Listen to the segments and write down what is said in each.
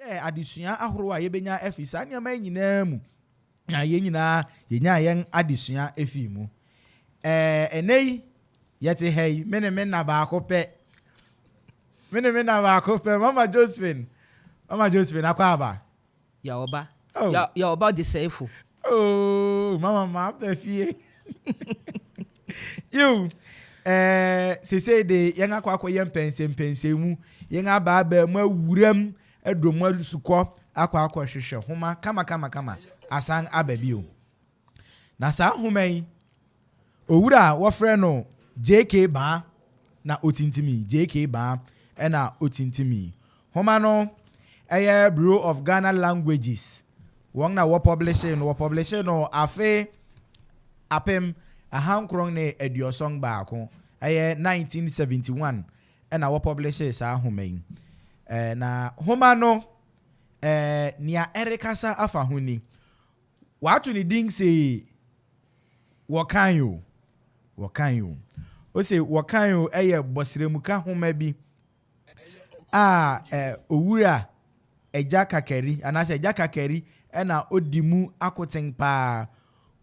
Yɛhwɛɛ adesua ahorow a yebenya afi saa nneɛma yi nyinaa mu, na yɛn nyinaa yenyaa yɛn adesua fii mu. Ɛɛ, ɛnnɛ yi, yɛte ha yi, me ne me nna baako pɛ. Me ne me nna baako pɛ, Mama Josephine. Mama Josephine, akɔ aba. Yɛ ɔba. Oh. Yɛ yɛ ɔba ɔdesɛefo. Oh, mama ma aba fie. Yiw, ɛɛ, seesei de yɛn akɔ akɔyɛ mpɛnsɛmpɛnsɛmu, yɛn abaabaa mu awuram aduro mu asukɔ akɔ akɔhwehwɛ nhoma kamakamakama asan aba bio. Na saa nhoma yi, owura a wɔfrɛ no JK. Baa na otintimii, JK. Baa na otintimii. Nhoma no yɛ Bureau of Ghana Languages, wɔn na wɔpɔblehye no, wɔpɔblehye no afe 1971, ɛyɛ 1971 na wɔpɔblehye saa nhoma yi. Na nhoma no, nea ɛrekasa afa ho ni. Wɔato ne din se Wɔkan O, Wɔkan O. Ose Wɔkan O yɛ bɔsrɛmuka nhoma bi a Owura Agya Kakari anaasɛ Agya Kakari na odi mu akoten paa.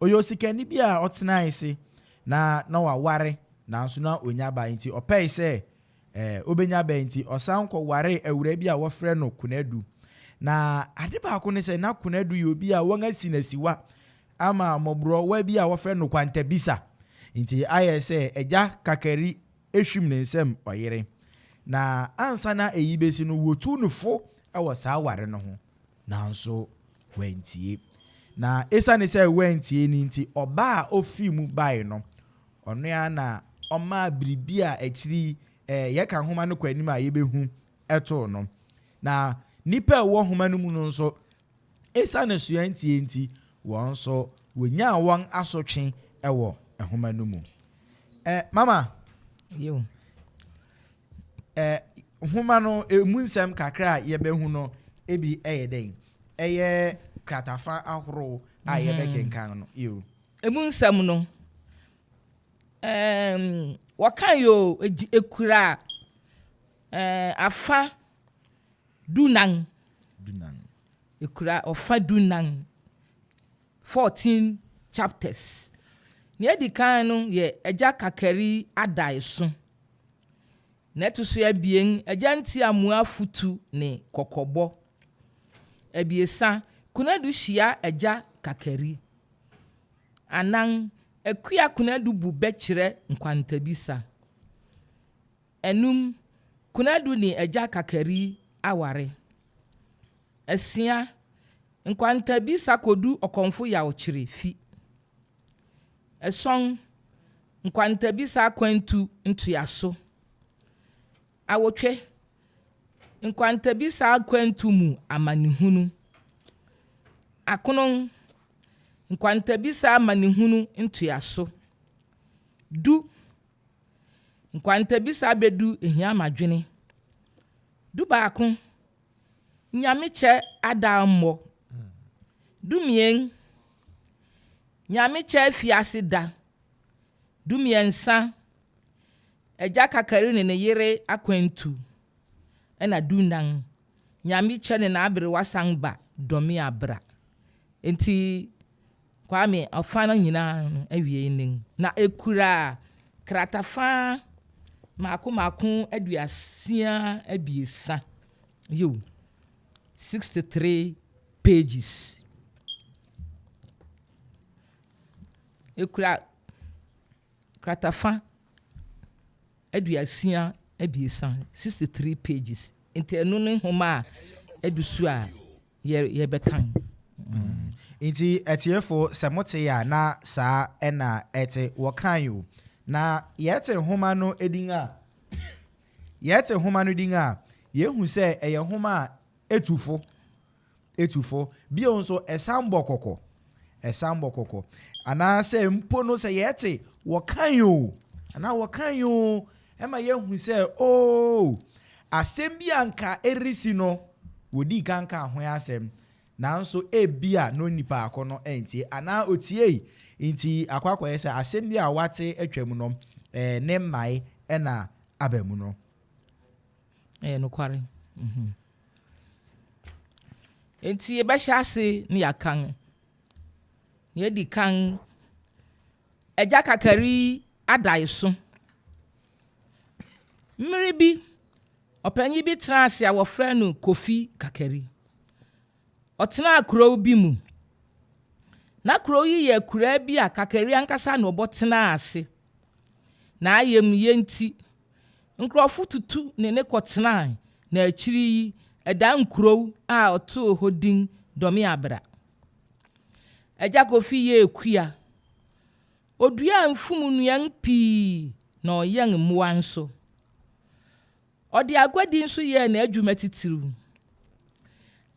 Ɔyɛ osikani bi a ɔtenae se na na waware nanso na onnya ba nti ɔpɛe sɛ obenya ba nti ɔsan kɔwaree awuraa bi a wɔfrɛ no Konadu. Na ade baako ne sɛ na Konadu yɛ obi a wɔasi no asiwa ama mmɔborɔwa bi a wɔfrɛ no Kwantabisa. Nti ayɛ sɛ Agya Kakari hwim ne nsam ɔyere. Na ansa na eyi besi no wotuu no fo wɔ saa aware no ho. Nanso wantie. Na esiane sɛ wantie no nti, ɔba a ofii mu bae no, ɔno ara na ɔmaa biribi a akyiri yi yɛka nhoma no kɔ anim a yebehu too no. Na nnipa a ɛwɔ nhoma no mu no nso, esiane soantie nti, wɔn nso wonyaa wɔn asotwe wɔ nhoma no mu. Mama. Yiw. Ɛ, nhoma no emu nsɛm kakra a yɛbɛhu no ebi yɛ dɛn? Ɛyɛ kratafa ahorow a mhm. yɛbɛkenkan no. Yiw. Emu nsɛm no, ɛɛm, wɔka yi o, ekura ɛɛ afa dunan. Dunan. Ekura ɔfa dunan. 14 chapters. Nea edi kan no yɛ Agya Kakari Adaeso. Nea ɛto so abien, Agya Ntiamoa Afotu ne Kɔkɔbɔ. Abiɛsa, Konadu hyia Agya Kakari. Anan, Akua Konadu bu bɛ kyerɛ nkwantabisa. Anum, Konadu ne Agya Kakari aware. Asia, Nkwantabisa kodu Ɔkɔmfo Yaw Kyere fi. Ason, Nkwantabisa akwantu ntoaso. Awotwe, Nkwantabisa akwantu mu amanehunu. Akron, Nkwantabisa amanehunu ntoaso. Du, Nkwantabisa abedu Ehiamadwene. Dubaako, Nyame kyɛ adammɔ. Dumien, Nyame kyɛ afiase da. Dumiɛnsa, Agya Kakari ne ne yere akwantu. Ɛna dunan, Nyame kyɛ ne n'aberewa san ba Dɔme Abra. Enti Kwame ɔfa no nyinaa no awiei nen. Na ekura kratafa mmaako mmaako 63, yiw, 63 pages. Ekura kratafa 63, 63 pages. Nti ɛno ne nhoma a adu so a yɛbɛkan. Nti atiefo, sɛ mote a, na saa na ɛte. Wɔkae o. Na yɛte nhoma no din a, yɛte nhoma no din a, yehu sɛ ɛyɛ nhoma a etu fo. Etu fo. Bio nso, ɛsan bɔ kɔkɔ. Ɛsan bɔ kɔkɔ. Anaasɛ mpo no, sɛ yɛte wɔkae o, anaa wɔkae o, ɛma yɛhu sɛ, oo, asɛm bi a anka ɛresi no, wɔdii kan kaa ho asɛm, nanso ebia na onipa ko no antie, anaa otiei nti akɔ akɔyɛ sɛ asɛm bi a wate atwam no, ne mmae na aba mu no. Ɛyɛ nokware. Enti yɛbɛhyɛ ase ne yɛakan. Nea edi kan, Agya Kakari adaeso. Mmere bi, ɔpanyin bi tenaa ase a wɔfrɛ no Kofi Kakari. Ɔtenaa kurow bi mu. Ná kurow yi yɛ akuraa bi a Kakari ankasa na ɔbɔtenaa ase. N'ayamye nti, nkurɔfo tutu ne no kɔtenae na akyiri yi ɛdan kurow a ɔtoo hɔ din Dɔmeabra. Agya Kofi yɛɛ kua. Oduaa mfum nnuan pii na ɔyɛn mmoa nso. Ɔde aguadi nso yɛɛ n'adwuma titiriw.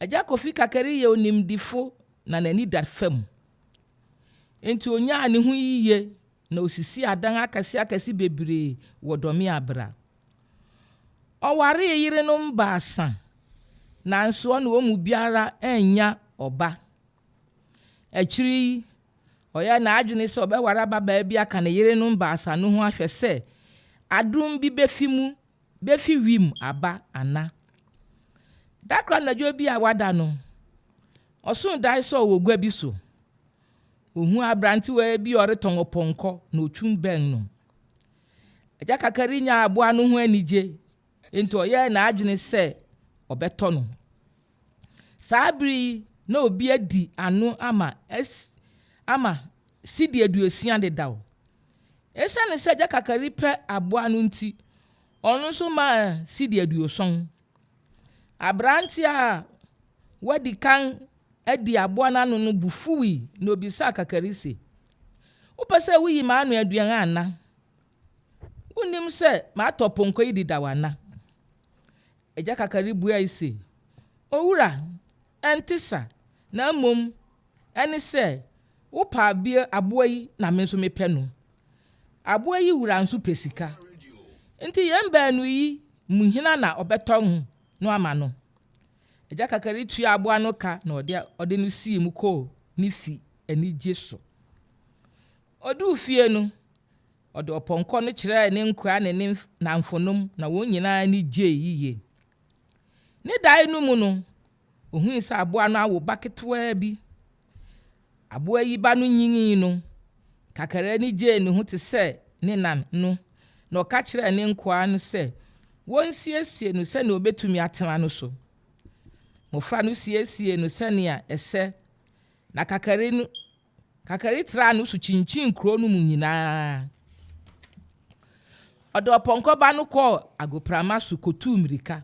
Agya Kofi Kakari yɛ onimdefo na n'ani da fam. Enti onyaa ne ho yiye na osisii adan akɛse akɛse bebree wɔ Dɔmeabra. Ɔwaree yerenom baasa, nanso ɔne wɔn mu biara annya ɔba. Akyiri yi, ɔyɛɛ n'adwene sɛ ɔbɛware ababaa bi aka ne yerenom baasa no ho ahwɛ sɛ adom bi befi mu befi wim aba ana. Da koro anadwo bi a wada no, ɔsoo dae sɛ ɔwɔ gua bi so. Ohuu aberantewa bi a ɔretɔn ɔpɔnkɔ na otwiw bɛn no. Agya Kakari nyaa aboa no ho anigye, enti ɔyɛɛ n'adwene sɛ ɔbɛtɔ no. Saa bere yi na obi adi ano ama ama sidi 60 dedaw. Esiane sɛ Agya Kakari pɛ aboa no nti, ɔno nso maa sidi 70. Aberante a wadi kan adi aboa no ano no bo fuwii na obisaa Kakari se, Wopɛ sɛ wuyi m'ano aduan ana? Wunnim sɛ matɔ pɔnkɔ yi dedaw ana? Agya Kakari buae se, Owura, ɛnte sa, na mmom ɛne sɛ wopɛ aboa yi na me nso mepɛ no. Aboa yi wura nso pɛ sika. Enti yɛn baanu yi mu hena na ɔbɛtɔ no ama no? Agya Kakari tuaa aboa no ka na ɔde ɔde no sii mu kɔɔ ne fi anigye so. Oduu fie no, ɔde ɔpɔnkɔ no kyerɛɛ ne nkoa ne ne nnamfonom na wɔn nyinaa ani gyei yiye. Ne dae no mu no, ohui sɛ aboa no awo ba ketewaa bi. Aboa yi ba no nyinii no, Kakari ani gyee ne ho te sɛ ne na no, na ɔka kyerɛɛ ne nkoa no sɛ wonsiesie no sɛnea obetumi atena no so. Mmofra no siesiee no sɛnea ɛsɛ, na Kakari no Kakari traa no so kyinkyin kurow no mu nyinaa. Ɔde ɔpɔnkɔ ba no kɔɔ agoprama so kotuu mmirika.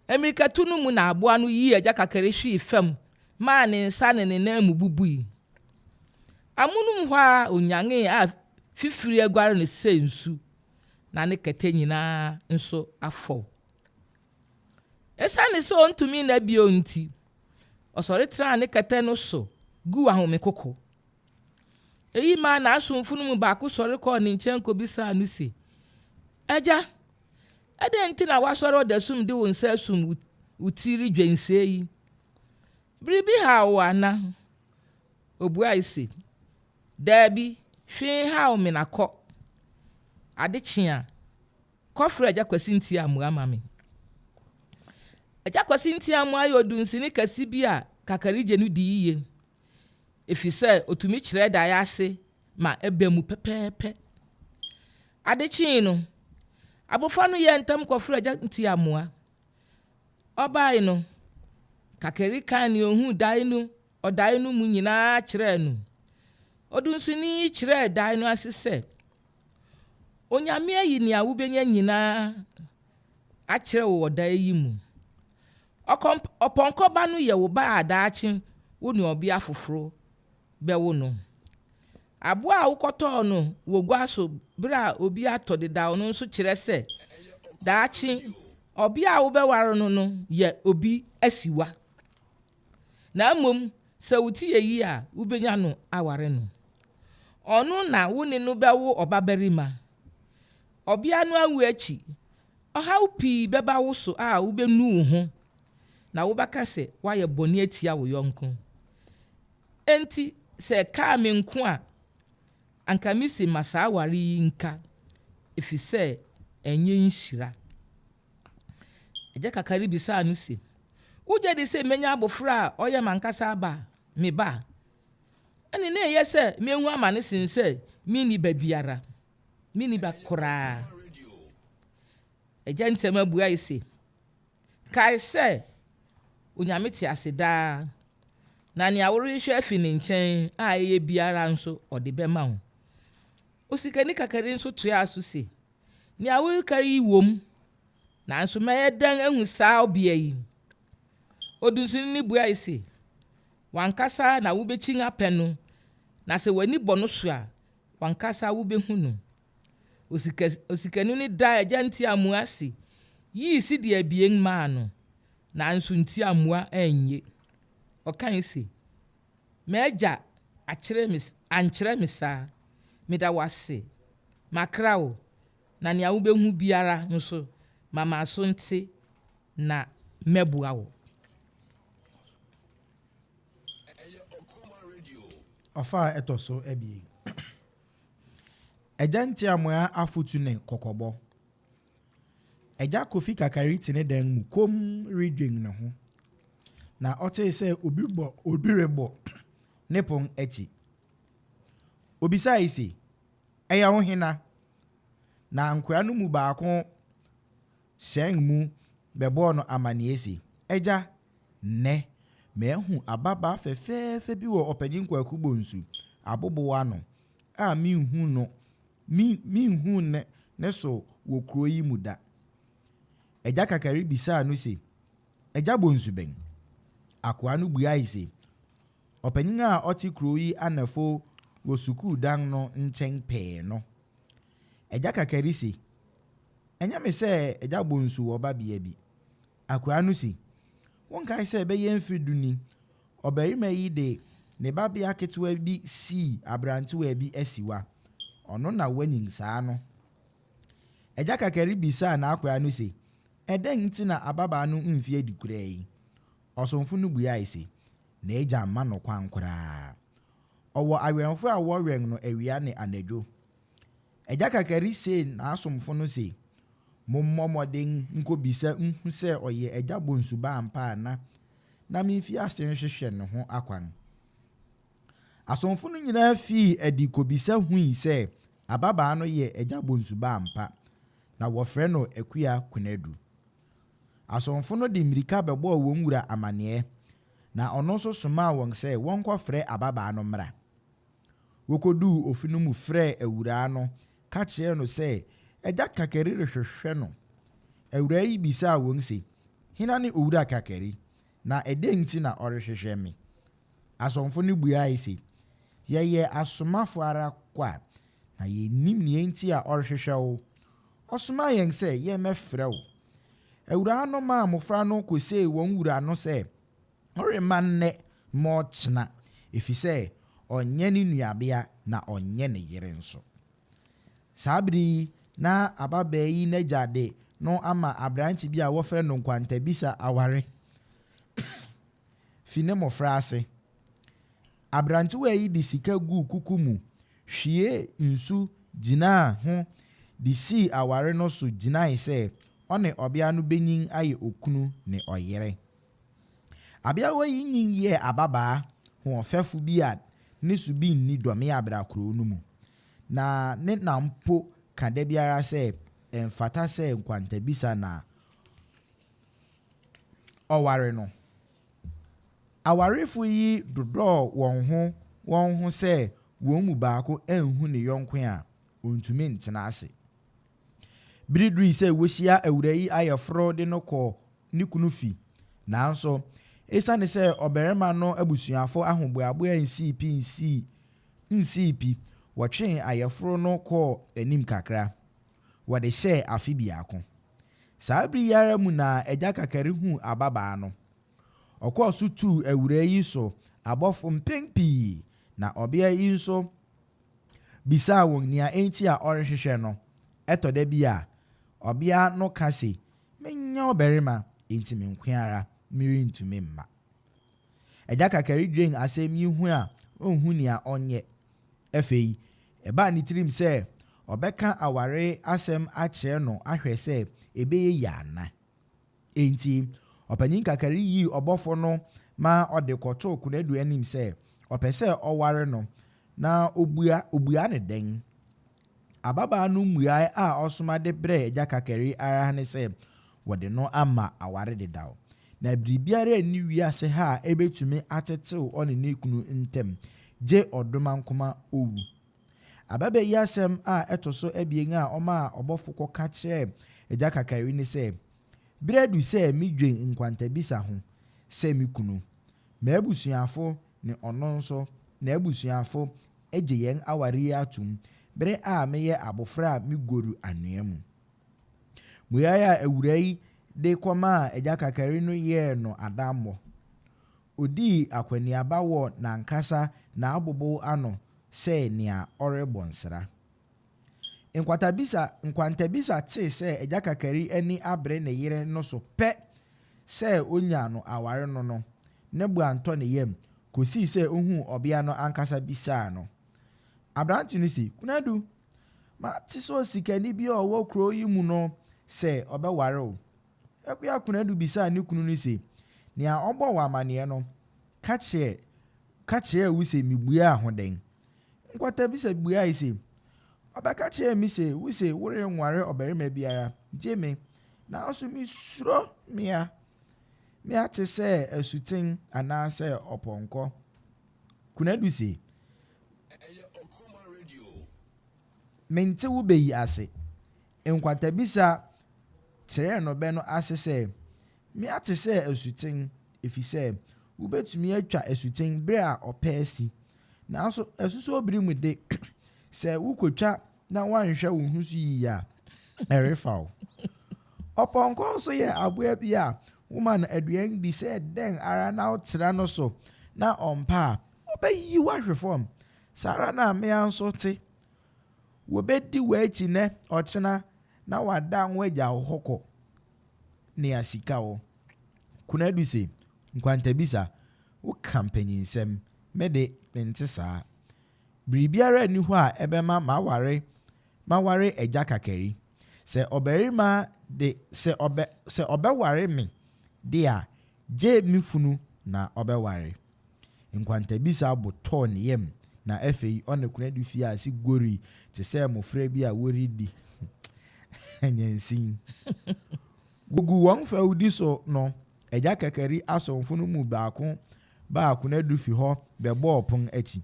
Mmirikatu no mu na aboa no yii Agya Kakari hwee fam maa ne nsa ne ne nan mu bubui. Amonom hɔ ara onyanee a fifiri aguare no sɛ nsu, na ne kɛtɛ nyinaa nso afɔw. Esiane sɛ ontumi nna bio nti, ɔsɔre tenaa ne kɛtɛ no so guu ahomekoko. Eyi maa n'asomfo no mu baako sɔre kɔɔ ne nkyɛn kobisaa no se, Agya, adɛn nti na woasɔre ɔdasum de wo nsa asum wo ti redwen sɛɛ yi? Biribi haw wo ana? Obuae se, Dabi, hwee nhaw me na kɔ. Ade kye a, kɔfrɛ Agya Kwasi Ntiamoa ma me. Agya Kwasi Ntiamoa yɛ odunsini kɛse bi a kakarigye no di yiye, efisɛ otumi kyerɛ dae ase ma ɛba mu pɛpɛɛpɛ. Ade kyee no, abofra no yɛɛ ntɛm kɔfrɛɛ Agya Ntiamoa. Ɔbae no, Kakari kaa nea ohuu dae no ɔdae no mu nyinaa kyerɛɛ no. Odunsini yi kyerɛɛ dae no ase sɛ, Onyame ayi nea wubenya nyinaa akyerɛ wo wɔ dae yi mu. Ɔkɔmp ɔpɔnkɔ ba no yɛ wo ba a daakye wo ne ɔbea foforo bɛwo no. Aboa a wokɔtɔɔ no wɔ gua so bere a obi atɔ dedaw no nso kyerɛ sɛ daakye ɔbea a wobɛware no no yɛ obi asiwa. Na mmom sɛ wo ti yɛ yie a, wubenya no aware no. Ɔno na wo ne no bɛwo ɔbabarima. Ɔbea no awu akyi, ɔhaw pii bɛba wo so a wubenu wo ho, na wobɛka sɛ woayɛ bɔne atia wo yɔnko. Enti sɛ ɛkaa me nko a, anka mise ma saa aware yi nka, efisɛ ɛnyɛ nhyira. Agya Kakari bisaa no se, Wugye di sɛ menya abofra a ɔyɛ m'ankasa ba, me ba? Ɛnde na eye sɛ mehu amane sen sɛ minni ba biara. Minni ba koraa. Agya Ntiama buae se, Kae sɛ Onyame te ase daa, na nea worehwehwɛ afi ne nkyɛn a eye biara nso, ɔde bɛma wo. Osikani kakari nso toaa so se, Nea woreka yi wom, nanso mɛyɛ dɛn ahu saa ɔbea yi? Odunsini no buae se, W'ankasa na wubekyin apɛ no, na sɛ w'ani bɔ no so a, w'ankasa wubehu no. Osikani no daa agya ntiamoa ase yii sidi abien maa no, nanso ntiamoa annye. Ɔkae se, M'agya ankyerɛ me saa. Meda wo ase. Makra wo, na nea wubehu biara nso, ma m'aso nte na mɛboa wo. Ɔfa a ɛtɔ so abien. Agya Ntiamoa afotu ne kɔkɔbɔ. Agya Kofi Kakari te ne dan mu komm redwen ne ho, na ɔtee sɛ obi bɔ obi rebɔ ne pon akyi. Obisae se, Ɛyɛ wo hena? Na nkoa no mu baako hyɛn mu bɛbɔɔ no amanneɛ se, Agya, nnɛ mahu ababaa fɛfɛɛfɛ bi wɔ Ɔpanyin Kwaku Bonsu abobow ano a minhu no minhuu ne ne so wɔ kurow yi mu da. Agya Kakari bisaa no se, Agya Bonsu bɛn? Akoa no buae se, Ɔpanyin a ɔte kurow yi anafo wɔ sukuu dan no nkyɛn pɛɛ no. Agya Kakari se, Ɛnyɛ me sɛ Agya Bonsu wɔ babea bi. Akoa no se, Wonkae sɛ ɛbɛyɛ mfe du ni, ɔbarima yi de ne babea ketewa bi sii aberantewaa bi asiwa. Ɔno na wanyin saa no. Agya Kakari bisaa n'akoa no se, Ɛdɛn nti na ababaa no mfi adi koraa yi? Ɔsomfo no buae se, N'agya mma no kwan koraa. Ɔwɔ awɛmfo a wɔwɛn no awia ne anadwo. Agya Kakari see n'asomfo no se, Mommɔ mmɔden nkobisa nhu sɛ ɔyɛ Agya Bonsu ba ampa ana, na mimfi ase nhwehwɛ ne ho akwan. Asomfo no nyinaa fii adi kobisa hui sɛ ababaa no yɛ Agya Bonsu ba ampa, na wɔfrɛ no Akua Konadu. Asomfo no de mmirika bɛbɔɔ wɔn wura amanneɛ, na ɔno nso somaa wɔn sɛ wɔnkɔfrɛ ababaa no mmra. Wokoduu ofi no mu frɛɛ awuraa no ka kyerɛɛ no sɛ Agya Kakari rehwehwɛ no. Awuraa yi bisaa wɔn se, Hena ne Owura Kakari, na ɛdɛn nti na ɔrehwehwɛ me? Asomfo no buae se, Yɛyɛ asomafo ara kwa, na yennim nea enti a ɔrehwehwɛ wo. Ɔsomaa yɛn sɛ yɛmmɛfrɛ wo. Awuraa no maa mmofra no kosee wɔn wura no sɛ Ɔremma nnɛ mma ɔkyena, efisɛ ɔnyɛ ne nuabea na ɔnyɛ ne yere nso. Saa bere yi na ababaa yi n'agya de no ama aberante bi a wɔfrɛ no Nkwantabisa aware fi ne mmofraase. Aberantewa yi de sika guu kuku mu hwiee nsu gyinaa ho de sii aware no so gyinae sɛ ɔne ɔbea no benyin ayɛ okunu ne ɔyere. Abeawa yi nyin yɛɛ ababaa hoɔfɛfo bi a ne so bi nni Dɔmeabra kurow no mu. Na ne na mpo ka da biara sɛ ɛmfata sɛ nkwantabisa na ɔware no. Awarefo yi dodɔɔ wɔn ho wɔn ho sɛ wɔn mu baako anhu ne yɔnko a, ontumi ntena ase. Bere dui sɛ wohyia awuraa yi ayeforo de no kɔ ne kunu fi. Nanso, esiane sɛ ɔbarima no abusuafo ahoboaboa nsii pi nsii nsii pi, wɔtwee ayeforo no kɔɔ anim kakra. Wɔde hyɛɛ afe biako. Saa bere yi ara mu na Agya Kakari huu ababaa no. Ɔkɔɔ so tuu awuraa yi so abɔfo mpɛn pii, na ɔbea yi nso bisaa wɔn nea enti a ɔrehwehwɛ no. Ɛtɔ da bi a, ɔbea no ka se, Menyɛ ɔbarima, enti me nko ara merentumi mma. Agya Kakari dwen asɛm yi ho a onhu nea ɔnyɛ. Afei, ɛbaa ne tirim sɛ ɔbɛka aware asɛm akyerɛ no ahwɛ sɛ ɛbɛyɛ yie ana. Enti, Ɔpanyin Kakari yii ɔbɔfo no ma ɔde kɔtoo Konadu anim sɛ ɔpɛ sɛ ɔware no na obua obua no dɛn? Ababaa no mmuae a ɔsoma de brɛɛ Agya Kakari ara ne sɛ wɔde no ama aware dedaw, na biribiara nni wiase ha a ebetumi atetew ɔne ne kunu ntam gye ɔdomankoma owu. Ababaa yi asɛm a ɛto so abien a ɔmaa ɔbɔfo kɔka kyerɛɛ Agya Kakari ne sɛ, Bere adu sɛ midwen nkwantabisa ho sɛ me kunu, m'abusuafo ne ɔno nso n'abusuafo agye yɛn aware yi atom bere a meyɛ abofra a migoru anwea mu. Mmuae a awuraa yi de kɔmaa Agya Kakari no yɛɛ no adammɔ. Odii akɔneaba wɔ n'ankasa n'abobow ano sɛ nea ɔrebɔ nsra. Nkwatabisa Nkwantabisa tee sɛ Agya Kakari ani abere ne yere no so pɛ sɛ onya no aware no no, ne bo antɔ ne yam kosii sɛ ohuu ɔbea no ankasa bisaa no. Aberante no se, Kunadu, mate sɛ osikani bi a ɔwɔ kurow yi mu no sɛ ɔbɛware wo. Akua Kunadu bisaa ne kunu no se, Nea ɔbɔɔ wo amanneɛ no ka kyerɛ ka kyerɛɛ wo se mibuaa ho dɛn? Nkwatabisa buae se, Ɔbɛka kyerɛɛ me se wuse worenware ɔbarima biara gye me, nanso misuro mmea. Mmea te sɛ asuten anaasɛ ɔpɔnkɔ. Kunadu se, Mente wo bɛ yi ase. Nkwatabisa kyerɛɛ no bɛ no ase sɛ, Mmea te sɛ asuten, efisɛ wubetumi atwa asuten bere a ɔpɛ asi. Nanso asusow bere mu de, sɛ wukotwa na woanhwɛ wo ho so yiye a, ɛrefa wo. Ɔpɔnkɔ nso yɛ aboa bi a woma no aduan di sɛ dɛn ara na wotra no so na ɔmpɛ a, obeyi wo ahwe fam. Saa ara na mmea nso te. Wobedi w'akyi nnɛ, ɔkyena, na wɔadan wo agya wo hɔ kɔ nea sika wɔ. Konadu se, Nkwantabisa, woka mpanyinsɛm, me de, mente saa. Biribiara nni hɔ a ɛbɛma m'aware maware agya kakari. Sɛ ɔbarima de sɛ ɔbɛ sɛ ɔbɛware me de a, gye me funu na ɔbɛware. Nkwantabisa bo tɔɔ ne yam, na afei ɔne Konadu fii ase guarii te sɛ mmofra bi a wɔredi anyansin. Wogu wɔn fɛwdi so no, Agya Kakari asomfo no mu baako baa Konadu fi hɔ bɛbɔɔ pon akyi.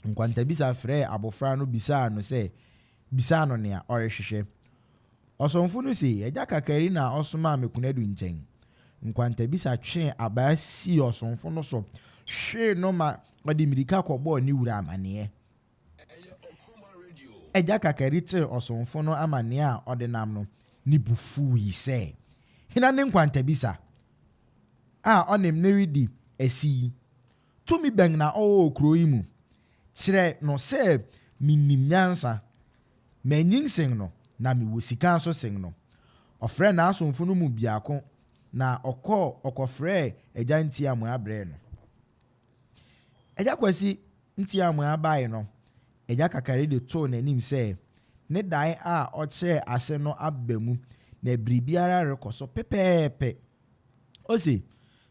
Nkwantabisa frɛɛ abofra no bisaa no sɛ bisaa no nea ɔrehwehwɛ. Ɔsomfo no se, Agya Kakari na ɔsomaa me Konadu nkyɛn. Nkwantabisa twee abaa sii ɔsomfo no so hwee no ma ɔde mmirika kɔbɔɔ ne wura amanneɛ. Agya Kakari tee ɔsomfo no amanneɛ a ɔde nam no, ne bo fuwii sɛ, Hena ne Nkwantabisa a ɔne me redi asi yi? Tumi bɛn na ɔwɔ wɔ kurow yi mu? Kyerɛ no sɛ minim nyansa. Manyin sen no, na mewɔ sika nso sen no. Ɔfrɛɛ n'asomfo no mu biako, na ɔkɔɔ ɔkɔfrɛɛ Agya Ntiamoa brɛɛ no. Agya Kwasi Ntiamoa bae no, Agya Kakari de too n'anim sɛ ne dae a ɔkyerɛɛ ase no aba mu na biribiara rekɔ so pɛpɛɛpɛ. Ose,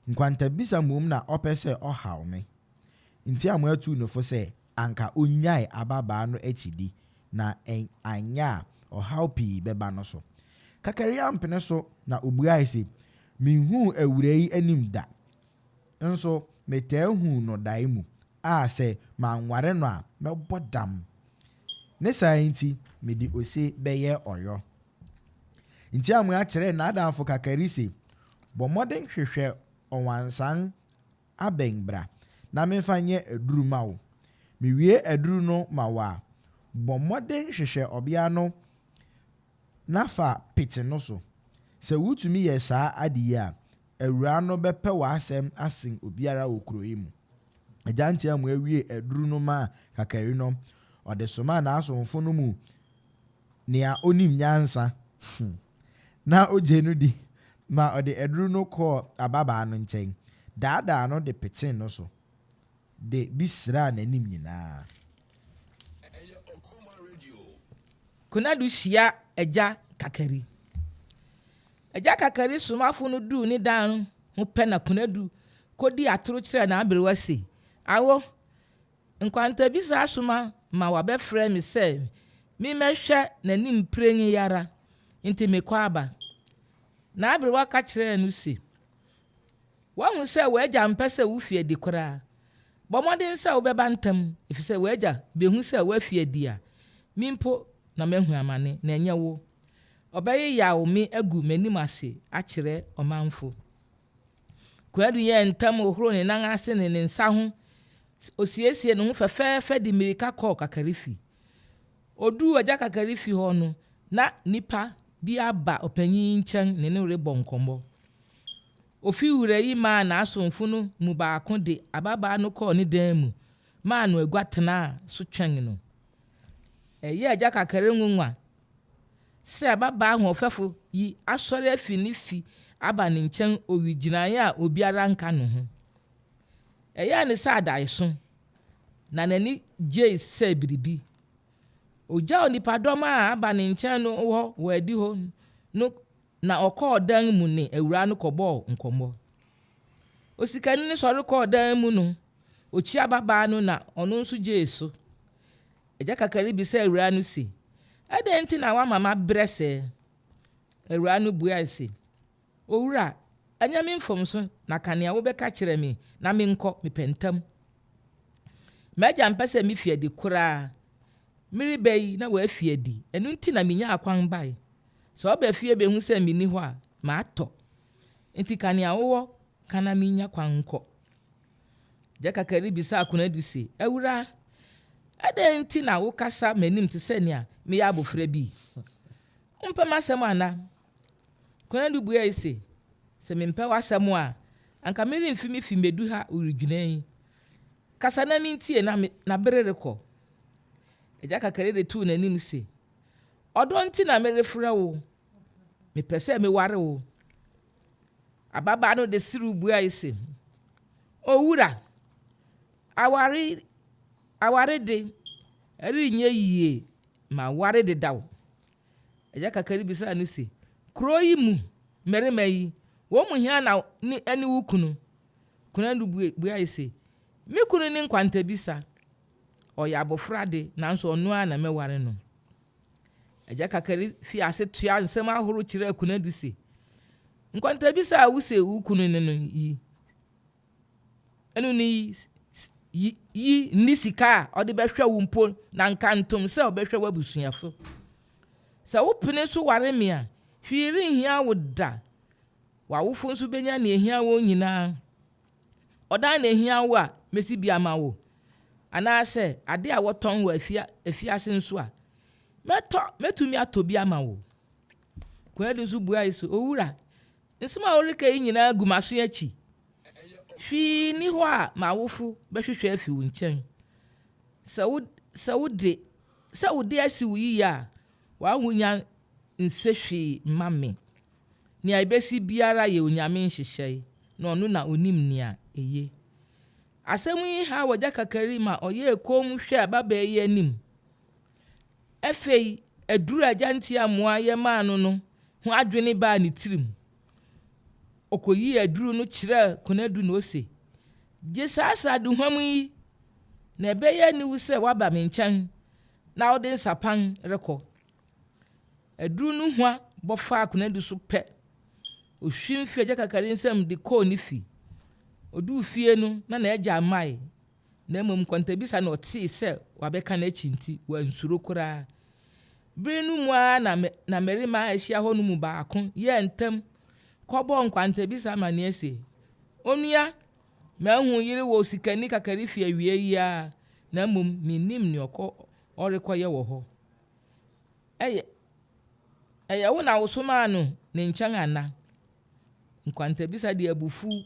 Nkwantabisa mmom na ɔpɛ sɛ ɔhaw me. Ntiamoa tuu no fo sɛ anka onnyae ababaa no akyidi na anyɛ a ɔhaw pii bɛba no so. Kakari ampene so na obuae se, Minhuu awuraa yi anim da. Nso metaa hu no dae mu a sɛ manware no a mɛbɔ dam. Ne saa nti mede ose bɛyɛ ɔyɔ. Ntiamoa kyerɛɛ n'adamfo Kakari se, Bɔ mmɔden hwehwɛ ɔwansan abɛn bra na memfa nyɛ aduru ma wo. Mewie aduru no ma wo a, bɔ mmɔden hwehwɛ ɔbea no na fa pete no so. Sɛ wutumi yɛ saa ade yi a, awuraa no bɛpɛ w'asɛm asen obiara wɔ kurow yi mu. Agya Ntiamoa wiee aduru no maa Kakari no, ɔde somaa n'asomfo no mu nea onim nyansa na ogye no di ma ɔde aduru no kɔɔ ababaa no nkyɛn, daadaa no de petee no so, de bi sraa n'anim nyinaa. Konadu hyia Agya Kakari. Agya Kakari somafo no duu ne dan no. ho pɛ na Konadu kodii atoro kyerɛɛ n'aberewa se, Awo, Nkwantabisa asoma ma wɔabɛfrɛ me sɛ memmɛhwɛ n'anim mprɛn yi ara, enti mekɔ aba. N'aberewa ka kyerɛɛ no se, Woahu sɛ w'agya mpɛ sɛ wufi adi koraa. Bɔ mmɔden sɛ wobɛba ntɛm, efisɛ w'agya behu sɛ woafi adi a, me mpo na mahu amane, na ɛnyɛ wo. Ɔbɛyeyaw me agu m'anim ase akyerɛ ɔmanfo. Kwadu yɛɛ ntɛm hohoroo ne nan ase ne ne nsa ho. Osiesiee ne ho fɛfɛɛfɛ de mmirika kɔɔ Kakari fi. Oduu Agya Kakari fi hɔ no, na nnipa bi aba ɔpanyin yi nkyɛn ne no rebɔ nkɔmmɔ. Ofiwura yi maa n'asomfo no mu baako de ababaa no kɔɔ ne dan mu maa no agua tenaa so twɛn no. Ɛyɛɛ Agya Kakari nwonwa sɛ ababaa hoɔfɛfo yi asɔre afi ne fi aba ne nkyɛn owigyinae a obiara nka ne ho. Ɛyɛɛ no sɛ adaeso, na n'ani gyei sɛ biribi. Ogyaw nnipadɔm a aba ne nkyɛn no hɔ wɔ adihɔ no na ɔkɔɔ dan mu ne awuraa no kɔbɔɔ nkɔmmɔ. Osikani no sɔre kɔɔ dan mu no, okyia ababaa no na ɔno nso gyee so. Agya Kakari bisaa awuraa no se, Adɛn nti na woama mabrɛ sɛɛ? Awuraa no buae se, Owura, ɛnyɛ me mfomso, na ka nea wobɛka kyerɛ me na menkɔ, mepɛ ntɛm. M'agya mpɛ sɛ mifi adi koraa. Mereba yi na wafi adi, ɛno nti na minyaa kwan bae. Sɛ ɔba fie behu sɛ minni hɔ a, matɔ. Enti ka nea wowɔ ka na minnya kwan nkɔ. Gyakakari bisaa Konadu se, Awuraa, adɛn nti na wokasa m'anim te sɛ nea meyɛ abofra bi? Wompɛ m'asɛm ana? Konadu buae se, Sɛ mempɛ w'asɛm a, anka meremfi me fi mmedu ha owigyinae yi. Kasa na mintie na me na bere rekɔ. Agya Kakari de too n'anim se, Ɔdɔ nti na merefrɛ wo. Mepɛ sɛ meware wo. Ababaa no de serew buae se, Owura, aware aware de, ɛrenyɛ yiye, maware dedaw. Agya Kakari bisaa no se, Kurow yi mu mmarima yi, wɔn mu hena na ne ne wo kunu? Konadu buae se, Me kunu ne Nkwantabisa. Ɔyɛ abofra de, nanso ɔno ara na mɛware no. Agya Kakari fii ase toaa nsɛm ahorow kyerɛɛ Konadu se, Nkwantabisa a wuse wo kunu ne no yi, ɛno ne yi, yi nni sika a ɔde bɛhwɛ wo mpo na nkantom sɛ ɔbɛhwɛ w'abusuafo. Sɛ wopene so ware me a, hwee renhia wo da. W'awofo nso benya nea ehia wɔn nyinaa. Ɔdan na ehia wo a, mesi bi ama wo. Anaasɛ ade a wɔtɔn wɔ afiase nso a, mɛtɔ, metumi atɔ bi ama wo. Konadu nso buae se, Owura, nsɛm a woreka yi nyinaa gu m'aso akyi. Hwee nni hɔ a m'awofo bɛhwehwɛ afi wo nkyɛn. Sɛ wo, sɛ wode, sɛ wo de asi wo yiye a, w'ahonya nse hwee mma me. Nea ebesi biara yɛ Onyame nhyehyɛe, na ɔno na onim nea eye. Asɛm yi haw Agya Kakari ma ɔyɛɛ komm hwɛɛ ababaa yi anim. Afei aduru a Agya Ntiamoa yɛ maa no no ho adwene baa ne tirim. Okoyii aduru no kyerɛɛ Konadu na ose, Gye saa sradehuam yi, na ɛbɛyɛ aniwu sɛ woaba me nkyɛn na wode nsapan rekɔ. Aduru no hua bɔ faa Konadu so pɛ, ohwim fii Agya Kakari nsam de kɔɔ ne fi. Oduu fie no, na n'agya mmae, na mmom nkɔntabisa na ɔtee sɛ wabɛka n'akyi nti, wansuro koraa. Bere no mu ara na na mmarima a ahyia hɔ no mu baako yɛɛ ntɛm kɔbɔɔ nkwantabisa amanneɛ se, Onua, mahu wo yere wɔ osikani Kakari fi awia yi ara, na mmom minnim nea ɔkɔ ɔrekɔyɛ wɔ hɔ. Ɛyɛ ɛyɛ wo na wosomaa no ne nkyɛn ana? Nkwantabisa de abufuw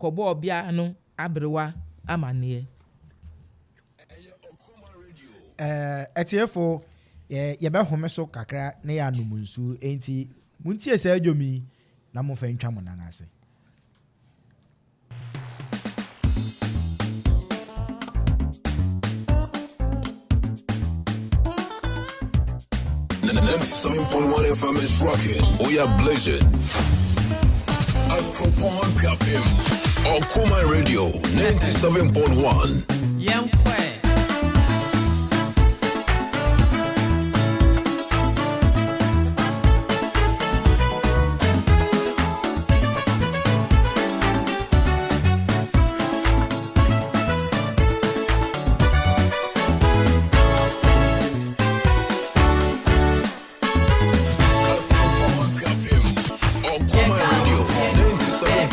kɔbɔɔ ɔbea no aberewa amanneɛ. Atiefo, yɛbɛhome so kakra na yɛanom nsu, enti muntie saa dwom yi na momfa ntwa mo nan ase. 97.1 FM is rocking. We are blazing. Akropong Akuapem, Okoman Radio 97.1. Yɛnkɔ ɛ. Akropong Akuapem, Okoman Radio 97.1.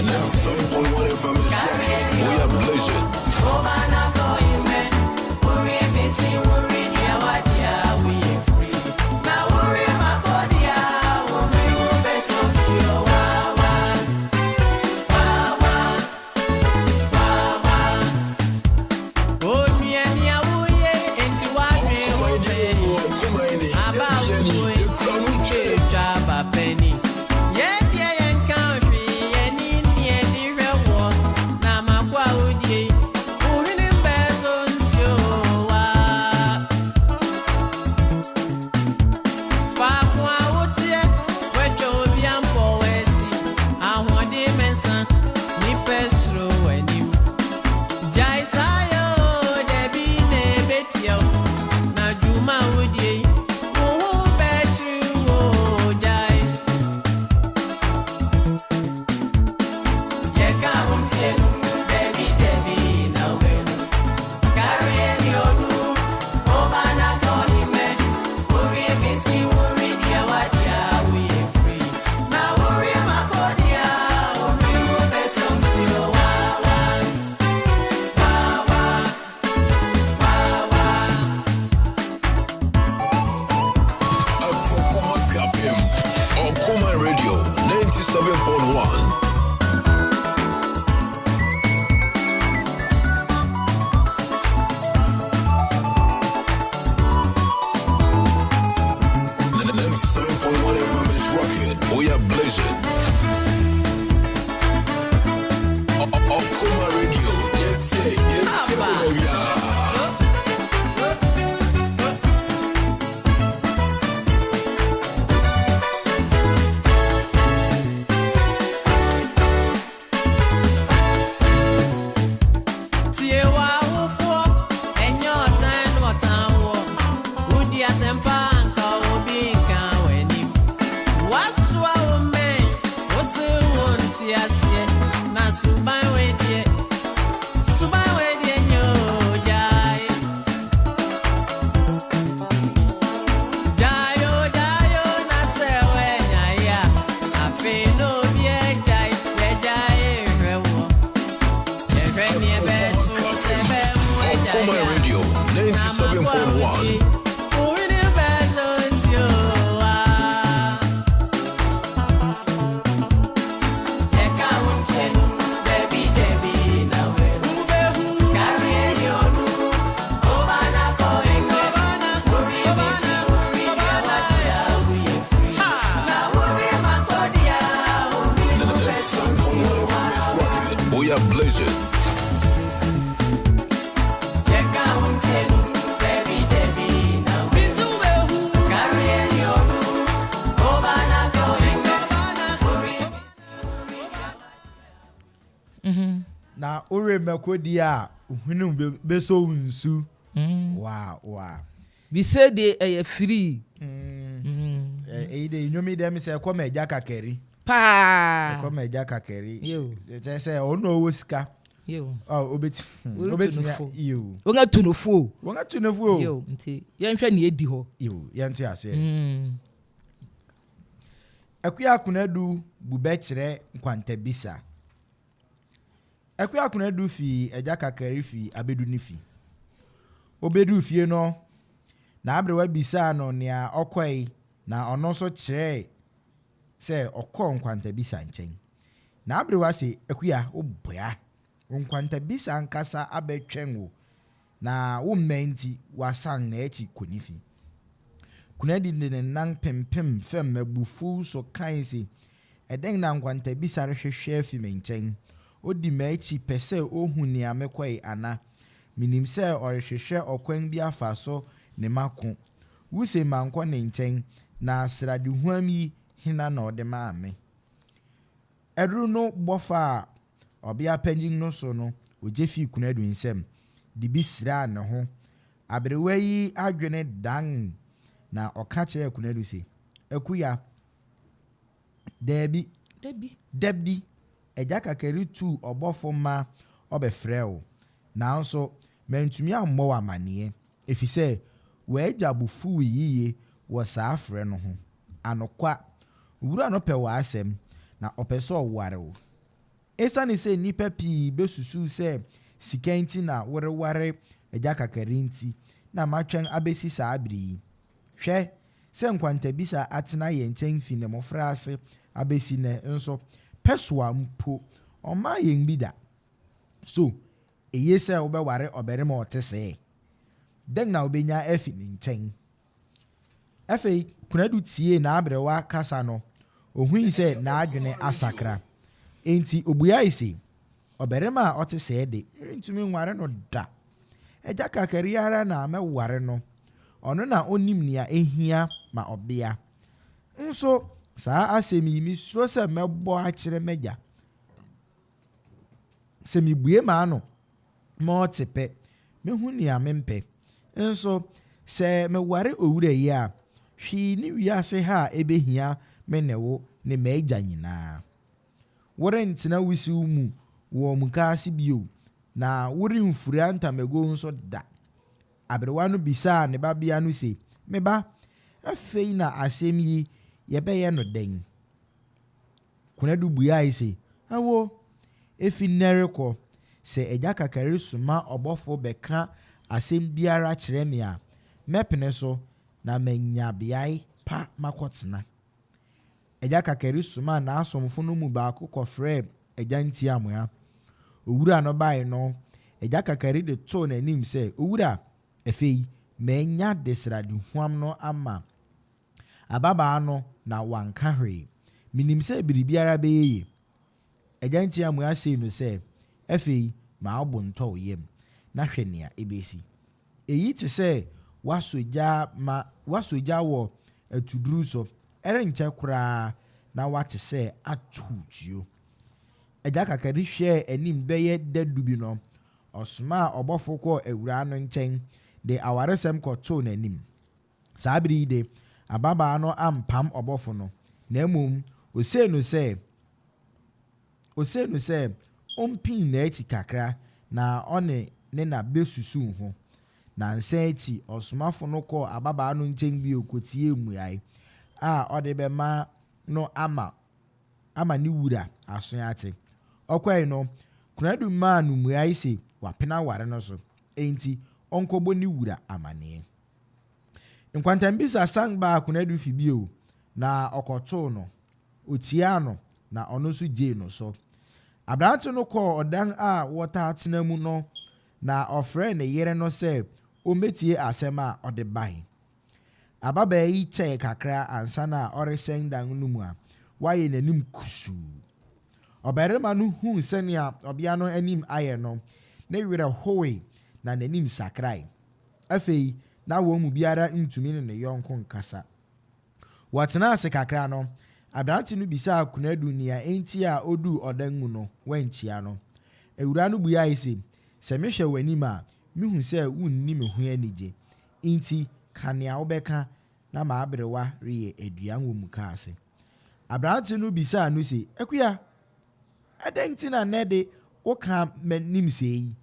Ninety-seven point one FM is rocking. We are blazing. Okoman, Okoman, Yɛdi, Faako a woteɛ, woatwa obi ampɔ w'asi. Ahoɔden mɛnsa, nnipa suro w'anim. Gyae saa yɛ o, dabi na ebetia wo. Na dwuma a wodie yi, wo ho bɛkyere wo o, gyae. Yɛka wo ntie no, dabi dabi na wobɛhu. Kárí ẹni ọdún, ó bá nàkọ́ ìmẹ́. Orí èmi sí orí ni àwádìí àwòye firi. Na orí màkọ́dí à, orí mú bẹ́sọ̀ sí ọ wá wá. Wá wá, wá wá. Akropong Akuapem, Okoman Radio 97.1. 97.1 FM is rocking. We are blazing. Okoma Radio. Yes, yeah, yes, yeah, yeah. Tie w'awofoɔ, ɛnyɛ ɔtan na ɔtan wɔ. Wodi asɛmpa anka obi nka w'anim. Woasoa wo mmɛn, wo se wo nte aseɛ. Na suban wei deɛ, suban wei deɛ nyɛ o, gyae. Gyae o, gyae o, na sɛ woanyae a, afei na obi agyae, yɛgyae hwɛ wo. Yɛhwɛ neɛ ɛbɛto sɛ ɛbɛmo agyae Okoma a. Radio 97.1. We are blazing. Na wore mako di a ohunu bɛsɔ wo nsu. Waa. Bise de ɛyɛ free. Ɛyi de nnwom yi dɛm sɛ ɛkɔ ma Agya Kakari. Paa. Ɛkɔ ma Agya Kakari. Yo. Kyerɛ sɛ ɔno na ɔwɔ sika. Yo. Ɔ obɛti Wɔretu obɛtumi no fo. Yo. Wɔn atu no fo. Wɔn atu no fo o. Yo, nti yɛnhwɛ nea edi hɔ. Yo, yɛnto aseɛ. Akua Akonadu bu bɛkyerɛ nkwantabisa. Akua Akonadu fi Agya Kakari fi abedu ne fi. Obedu fie no, n'aberewa bisaa no nea ɔkɔe na ɔno nso kyerɛɛ sɛ ɔkɔɔ nkwantabisa nkyɛn. N'aberewa se, Akua, woboa. Wo nkwantabisa ankasa abɛtwɛn wo na wo mma nti wasan n'akyi kɔ ne fi. Kunadu de ne nan pempem fam abufuw so kae se, Ɛdɛn na Nkwantabisa rehwehwɛ afi me nkyɛn? Odi m'akyi pɛ sɛ ohu nea mekɔe ana? Minim sɛ ɔrehwehwɛ ɔkwan bi afa so ne m'ako. Wuse mankɔ ne nkyɛn, na sradehuam yi hena na ɔde maa me? Aduru no bɔ faa ɔbea panyin no so no, ogye fii Kunadu nsam de bi sraa ne ho. Aberewa yi adwene dan na ɔka kyerɛɛ Kunadu se, Akuya, Dabi. Dabi. Dabi, Agya Kakari tuu ɔbɔfo ma ɔbɛfrɛɛ wo, nanso mantumi ammɔ wo amanneɛ, efisɛ w'agya bo fuwii yiye wɔ saa frɛ no ho. Anokwa, owura no pɛ w'asɛm, na ɔpɛ sɛ ɔware wo. Esiane sɛ nnipa pii besusuw sɛ sika nti na woreware Agya Kakari nti na matwɛn abesi saa bere yi. Hwɛ, sɛ nkwantabisa atena yɛn nkyɛn fi ne mmofraase abesi nnɛ nso, pɛsoa mpo, ɔmmaa yɛn bi da. So eye sɛ wobɛware ɔbarima a ɔte sɛɛ? Dɛn na wubenya afi ne nkyɛn? Afei Konadu tiee n'aberewa kasa no, ohui sɛ n'adwene asakra. Enti obuae se, Ɔbarima a ɔte sɛɛ de, merentumi nware no da. Agya Kakari ara na mɛware no. Ɔno na onim nea ehia ma ɔbea. Nso saa asɛm yi, misuro sɛ mɛbɔ akyerɛ m'agya. Sɛ mibue m'ano ma ɔte pɛ, mehu nea mempɛ. Nso sɛ meware owura yi a, hwee nni wiase ha a ebehia me ne wo ne m'agya nyinaa. Worentena wusiw mu wɔ mukaase bio, na woremfura ntamagow nso da. Aberewa no bisaa ne babea no se, Me ba, afei na asɛm yi yɛbɛyɛ no dɛn? Konadu buae se, Awo, efi nnɛ rekɔ, sɛ Agya Kakari soma ɔbɔfo bɛka asɛm biara kyerɛ me a, mɛpene so na manya beae pa makɔtena. Agya Kakari somaa n'asomfo no mu baako kɔfrɛɛ Agya Ntiamoa. Owura no bae no, Agya Kakari de too n'anim sɛ, Owura, afei manya de sradehuam no ama ababaa no na wanka hwee. Minim sɛ biribiara bɛyɛ yie. Agya Ntiamoa see no sɛ, Afei ma wo bo ntɔ wo yam na hwɛ nea ebesi. Eyi te sɛ woasɔ gya ma woasɔ gya wɔ atuduru so, ɛrenkyɛ koraa na woate sɛ atow tuo. Agya Kakari hwɛɛ anim bɛyɛ dadu bi no, ɔsomaa ɔbɔfo kɔɔ awuraa no nkyɛn de awaresɛm kɔtoo n'anim. Saa bere yi de, ababaa no ampam ɔbɔfo no, na mmom osee no sɛ osee no sɛ ompin n'akyi kakra na ɔne ne na besusuw ho. Nnansa akyi, ɔsomafo no kɔɔ ababaa no nkyɛn bio kotiee mmuae a ɔde bɛma no ama ama ne wura aso ate. Ɔkɔe no, Konadu maa no mmuae se wapene aware no so, enti ɔnkɔbɔ ne wura amanneɛ. Nkwantambisa san baa Konadu fi bio, na ɔkɔtoo no. Otiaa no, na ɔno nso gyee no so. Aberante no kɔɔ ɔdan a wɔtaa tena mu no, na ɔfrɛɛ ne yere no sɛ ommetie asɛm a ɔde bae. Ababaa yi kyɛe kakra ansa na ɔrehyɛn dan no mu a wayɛ n'anim kusuu. Ɔbarima no huu sɛnea ɔbea no anim ayɛ no, ne werɛ howee na n'anim sakrae. Afei, na wɔn mu biara ntumi ne ne yɔnko nkasa. Wɔtenaa ase kakra no, aberante no bisaa Konadu nea enti a oduu ɔdan mu no, wankyia no. Awuraa no buae se, Sɛ mehwɛ w'anim a, mihu sɛ wunni me ho anigye. Enti, ka nea wobɛka na m'aberewa reyɛ aduan wɔ mukaase. Aberante no bisaa no se, Akua, adɛn nti na nnɛ de woka m'anim sɛɛ yi?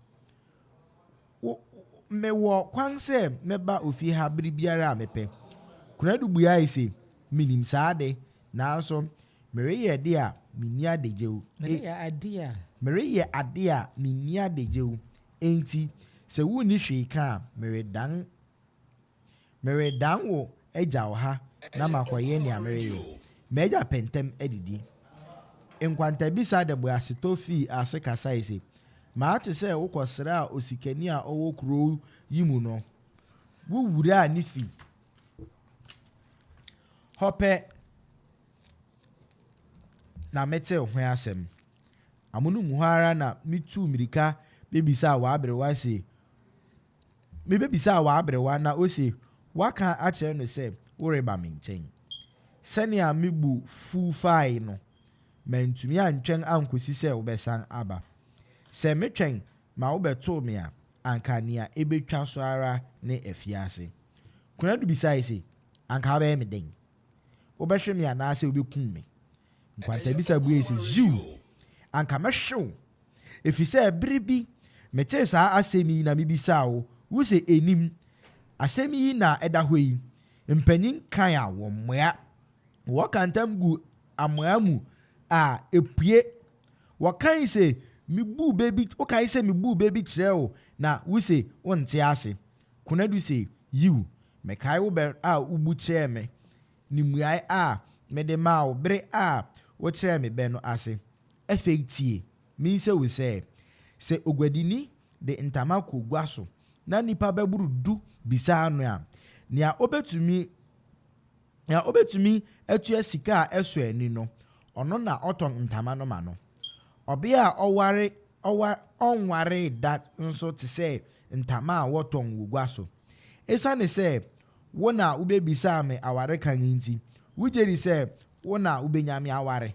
Wo, mewɔ kwan sɛ mɛba ofie ha bere biara a mepɛ. Konadu buae se, Minim saa de, nanso mereyɛ de a minni adagyew. Mereyɛ ade a. Mereyɛ ade a minni adagyew, enti sɛ wunni hwee ka a, meredan Meredan wo agyaw ha na makɔyɛ nea mereyɛ. M'agya pɛ ntɛm adidi. Nkwantabisa de boasetɔ fii ase kasae se, Mate sɛ wokɔsraa osikani a ɔwɔ kurow yi mu no. Wuwuraa ne fi. Hɔ pɛ na metee ho asɛm. Amonom hɔ ara na mituu mmirika bebisaa w'aberewa se, Mibebisaa w'aberewa na ose woaka akyerɛ no sɛ woreba me nkyɛn. Sɛnea me bo fuw fae no, mantumi antwɛn ankosi sɛ wobɛsan aba. Sɛ metwɛn ma wobɛtoo me a, anka nea ebetwa so ara ne afiase. Konadu bisae se, Anka wobɛyɛ me dɛn? Wobɛhwe me anaasɛ wubekum me? Nkwantabisa buae se, Yiw, anka mɛhwe wo, efisɛ bere bi metee saa asɛm yi na mibisaa wo, wuse ennim. Asɛm yi na ɛda hɔ yi, mpanyin kan a wɔmmoa. Wɔka ntam gu amoa mu a, epue. Wɔkae se mibuu bɛ bi, wokae sɛ mibuu bɛ bi kyerɛɛ wo na wuse wonte ase. Konadu se, Yiw, mekae wo bɛ a wubu kyerɛɛ me ne mmuae a mede maa wo bere a wokyerɛɛ me bɛ no ase. Afei tie, mise wo sɛ, sɛ oguadini de ntama kɔ gua so na nnipa bɛboro du bisa no a, nea obetumi nea obetumi atua sika a ɛsɔ ani no, ɔno na ɔtɔn ntama no ma no. Ɔbea a ɔware ɔwa ɔnwaree da nso te sɛ ntama a wɔtɔn wɔ gua so. Esiane sɛ wo na wubebisaa me aware kan nti, wugye di sɛ wo na wubenya me aware?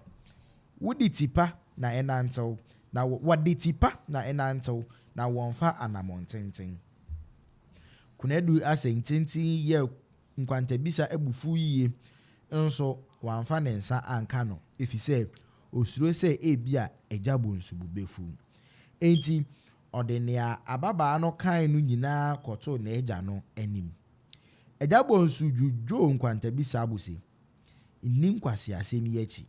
Wode ti pa na ɛnantew, na wɔde ti pa na ɛnantew, na wɔmfa anammɔn tenten. Konadu asɛntenten yi yɛɛ Nkwantabisa abufuw yiye, nso wamfa ne nsa anka no, efisɛ osuro sɛ ebia Agya Bonsu bo befuw. Enti ɔde nea ababaa no kae no nyinaa kɔtoo n'agya no anim. Agya Bonsu dwudwoo Nkwantabisa bo se, Nni nkwaseasɛm yi akyi.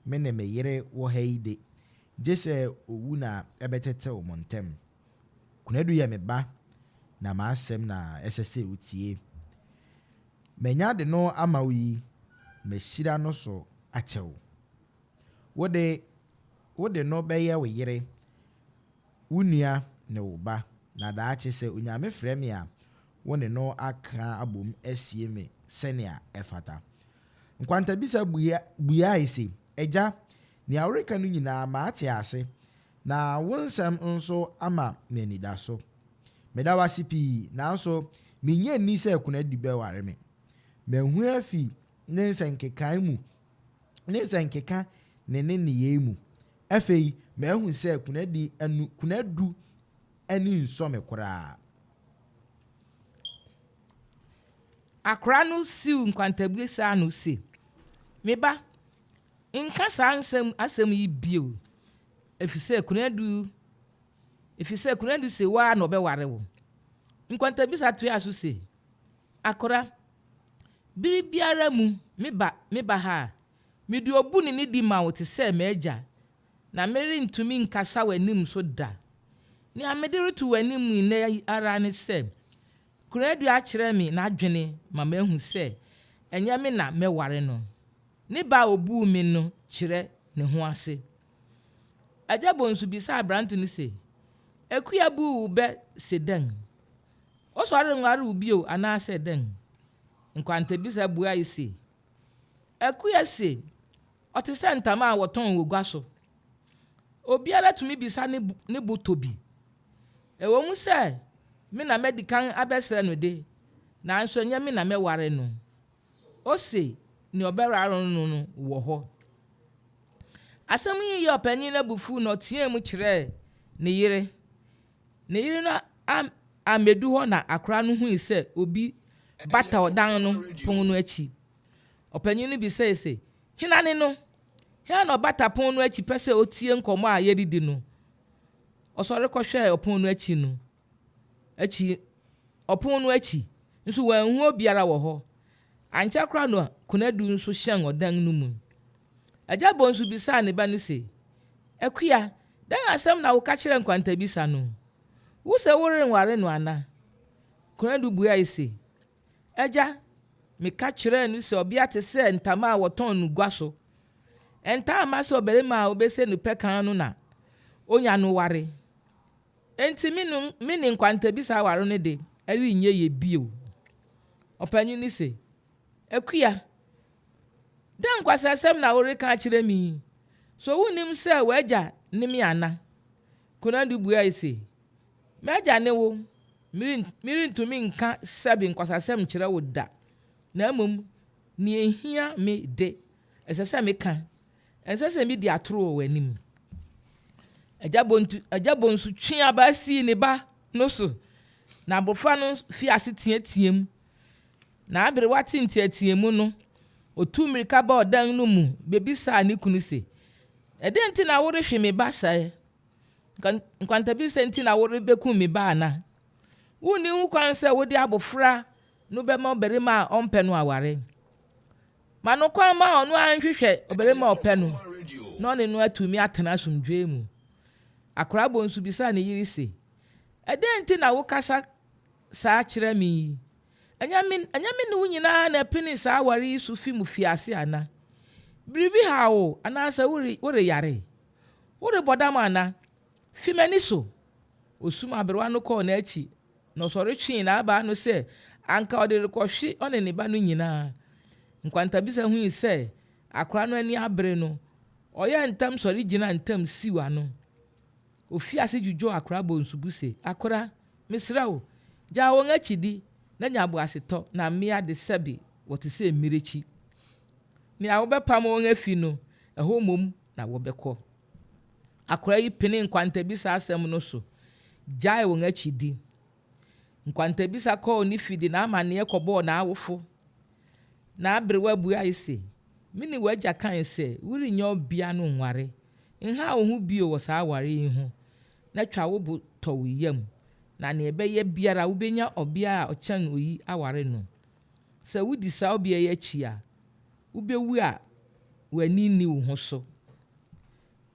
Me ne me yere wɔ ha yi de, gye sɛ owu na ɛbɛtetew mo ntam. Konadu yɛ me ba, na m'asɛm na ɛsɛ sɛ otie. Manya de no ama wo yi, mahyira no so akyɛ wo. Wo de, wode no bɛyɛ wo yere, wo nua ne wo ba, na daakye sɛ Onyame frɛ me a, wo ne no aka abom asie me sɛnea ɛfata. Nkwantabisa buae se, Agya, nea woreka no nyinaa mate ase, na wo nsɛm nso ama me anidaso. Meda wo ase pii, nanso minnye nni sɛ Konadu bɛware me. Mahu afi ne nsɛnkekae mu ne nsɛnkeka ne ne nneyɛe mu. Afei mahu sɛ Kunadi anu Kunadu ani nsɔ me koraa. Akora no siw nkwantabiasa ano se, Me ba, nka saa nsɛm asɛm yi bio, efisɛ Kunadu efisɛ Kunadu se wo ara na ɔbɛware wo. Nkwantabisa toaa so se, Akora, Bere biara mu meba meba ha a, mede obu ne nidi ma wo te sɛ m'agya, na merentumi nkasa w'anim so da. Nea mede reto w'anim nnɛ yi ara ne sɛ, Konadu akyerɛ me n'adwene ma mahu sɛ ɛnyɛ me na mɛware no. Ne ba a obuu me no kyerɛ ne ho ase. Agya Bonsu bisaa aberante no se, Akua buu wo bɛ se dɛn? Wo so ɔrenware wo bio anaasɛ dɛn? Nkwantabisa buae se, Akua se ɔte sɛ ntama a wɔtɔn wɔ gua so. Obiara tumi bisa ne ne bo tɔ bi. Ɛwɔ mu sɛ me na madi kan abɛsrɛ no de, nanso ɛnyɛ me na mɛware no. Ose nea ɔbɛware no no wɔ hɔ. Asɛm yi yɛɛ ɔpanyin no abufuw na ɔteɛɛ mu kyerɛɛ ne yere. Ne yere no ammedu hɔ na akora no hui sɛ obi bata ɔdan no pon no akyi. Ɔpanyin no bisae se, Hena ne no? Hena na ɔbata pon no akyi pɛ sɛ otie nkɔmmɔ a yɛredi no? Ɔsɔre kɔhwɛɛ ɔpon no akyi no akyi ɔpon no akyi, nso wanhu obiara wɔ hɔ. Ankyɛ koraa na Konadu nso hyɛn ɔdan no mu. Agya Bonsu bisaa ne ba no se, Akua, dɛn asɛm na woka kyerɛɛ Nkwantabisa no? Wuse worenware no ana? Konadu buae se, Agya, meka kyerɛɛ no sɛ ɔbea te sɛ ntama a wɔtɔn no gua so. Ɛntaa mma sɛ ɔbarima a obese no pɛ kan no na onya no ware. Enti me no me ne Nkwantabisa aware no de, ɛrenyɛ ye bio. Ɔpanyin no se, Akua, Dɛn nkwaseasɛm na woreka akyerɛ me yi? So wunnim sɛ w'agya ne me ana? Konadu buae se, M'agya ne wo. Merentumi nka sɛbe nkwaseasɛm nkyerɛ wo da, na mmom nea ehia me de, ɛsɛ sɛ meka. Ɛnsɛ sɛ midi atoro wɔ w'anim. Agya Bontu, Agya Bonsu twee abaa sii ne ba no so, na abofra no fii ase teɛteɛɛm. Na aberewa tee nteɛteɛmu no, otuu mmirika baa ɔdan no mu bebisaa ne kunu se, Ɛdɛn nti na worehwe me ba sɛɛ? Nkwantabisa nti na worebekum me ba ana? Wunni ho kwan sɛ wode abofra no bɛma ɔbarima a ɔmpɛ no aware. Ma no kwan ma ɔno ara nhwehwɛ ɔbarima a ɔpɛ no na ɔne no atumi atena asomdwoe mu. Akora Bonsu bisaa ne yere se, Ɛdɛn nti na wokasa saa kyerɛ me yi? Ɛnyɛ me, ɛnyɛ me ne wo nyinaa na ɛpenee saa aware yi so fi mfiase ana? Biribi haw wo anaasɛ wore, woreyare? Worebɔ dam ana? Fi m'ani so! Osum aberewa no kɔɔ n'akyi, na ɔsɔre twee n'abaa no sɛ anka ɔde rekɔhwe ɔne ne ba no nyinaa. Nkwantabisa hui sɛ akora no ani abere no, ɔyɛɛ ntɛm sɔre gyinaa ntam siw ano. Ofii ase dwudwoo akora bonsu se, Akora, mesrɛ wo, gyaa wɔn akyidi na nya boasetɔ, na mmea de sɛbe wɔte sɛ mmirekyi. Nea wobɛpam wɔn afi no, ɛhɔ mmom na wɔbɛkɔ. Akoa yi penee nkwantabisa asɛm no so gyaee wɔn akyi di. Nkwantabisa kɔɔ ne fi de n'amanneɛ kɔbɔɔ n'awofo. N'aberewa buae se, Me ne w'agya kae sɛ worennya ɔbea no nware. Nhaw wo ho bio wɔ saa aware yi ho, na twa wo bo tɔ wo yam, na nea ɛbɛyɛ biara wubenya ɔbea a ɔkyɛn oyi aware no. Sɛ wudi saa ɔbea yi akyi a, wubewu a w'ani nni wo ho so.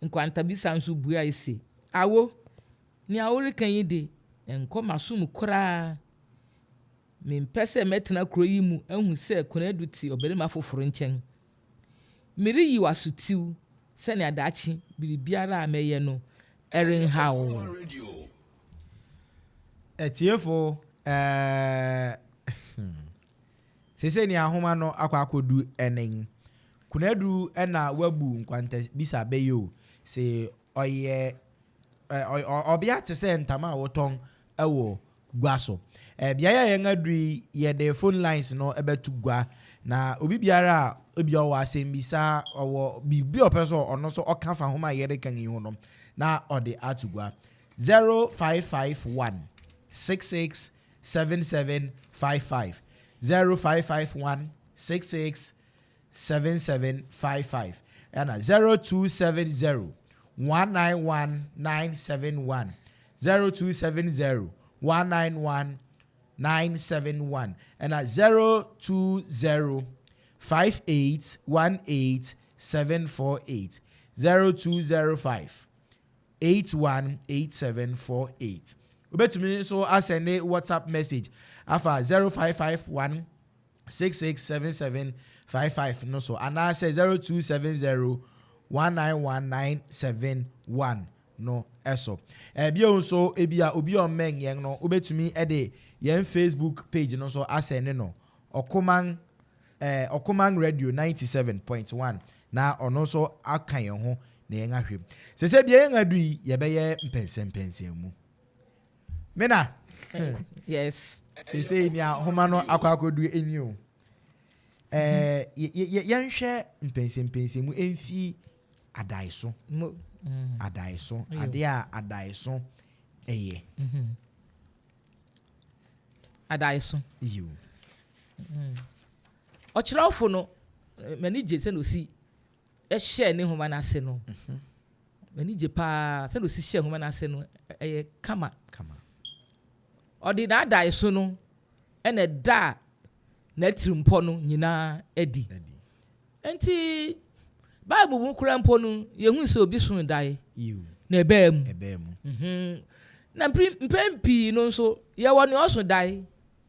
Nkwantabisa nso buae se, Awo, nea woreka yi de, ɛnkɔ m'asom koraa. Mempɛ sɛ mɛtena kurow yi mu ahu sɛ Konadu te ɔbarima foforo nkyɛn. Mereyi wo asotiw sɛnea daakye biribiara a mɛyɛ no renhaw wo. Atiefo, ɛɛ, Seesei nea nhoma no akɔ akɔdu nen. Kunadu na wabu nkwantabisa bɛ yi o, se ɔyɛ ɔbea te sɛ ntama a wɔtɔn wɔ gua so. Beae a yɛn aduru yi, yɛde phone lines no bɛto gua, na obi biara a ebia ɔwɔ asɛmmisa, ɔwɔ biribi a ɔpɛ sɛ ɔno nso ɔka fa nhoma a yɛreka yi ho no, na ɔde ato gua. 0551 66 7755 0551 66 7755 ɛna 0270 191 971 0270 191 971 ɛna 020 5818 748 0205 818748. Wobɛtumi nso asɛnde WhatsApp message afa 0551 667755 no so anaasɛ 0270 191971 no so. Bio nso, ebia obi a ɔmmɛn yɛn no, wobɛtumi de yɛn Facebook page no nso asɛnde no, Ɔkoman eh, Ɔkoman Radio 97.1 na ɔno nso aka yɛn ho na yɛn ahwɛ mu. Sese bia yɛn adu yi, yɛbɛyɛ mpɛnsɛmpɛnsɛn mu. Mena. Yes. Sese nea homa no akɔ akɔdu enyi o. Eh, yɛnhwɛ mpɛnsɛmpɛnsɛn mu emfi adaeso. Adaeso, ade a adaeso ɛyɛ. Adaeso. Yiw. Ɔkyerɛwfo no, m'ani gye sɛnea osi hyɛɛ ne nhoma no ase no. Mhm. M'ani gye paa sɛnea osi hyɛɛ nhoma no ase no, ɛyɛ kama. Kama. Ɔde n'adaeso no na ɛdaa n'atirimpɔ no nyinaa adi. Enti Bible mu koraa mpo no, yehu sɛ obi soo dae na ɛbaa mu. Mhm. Na mpɛn pii no nso, yɛwɔ nea ɔso dae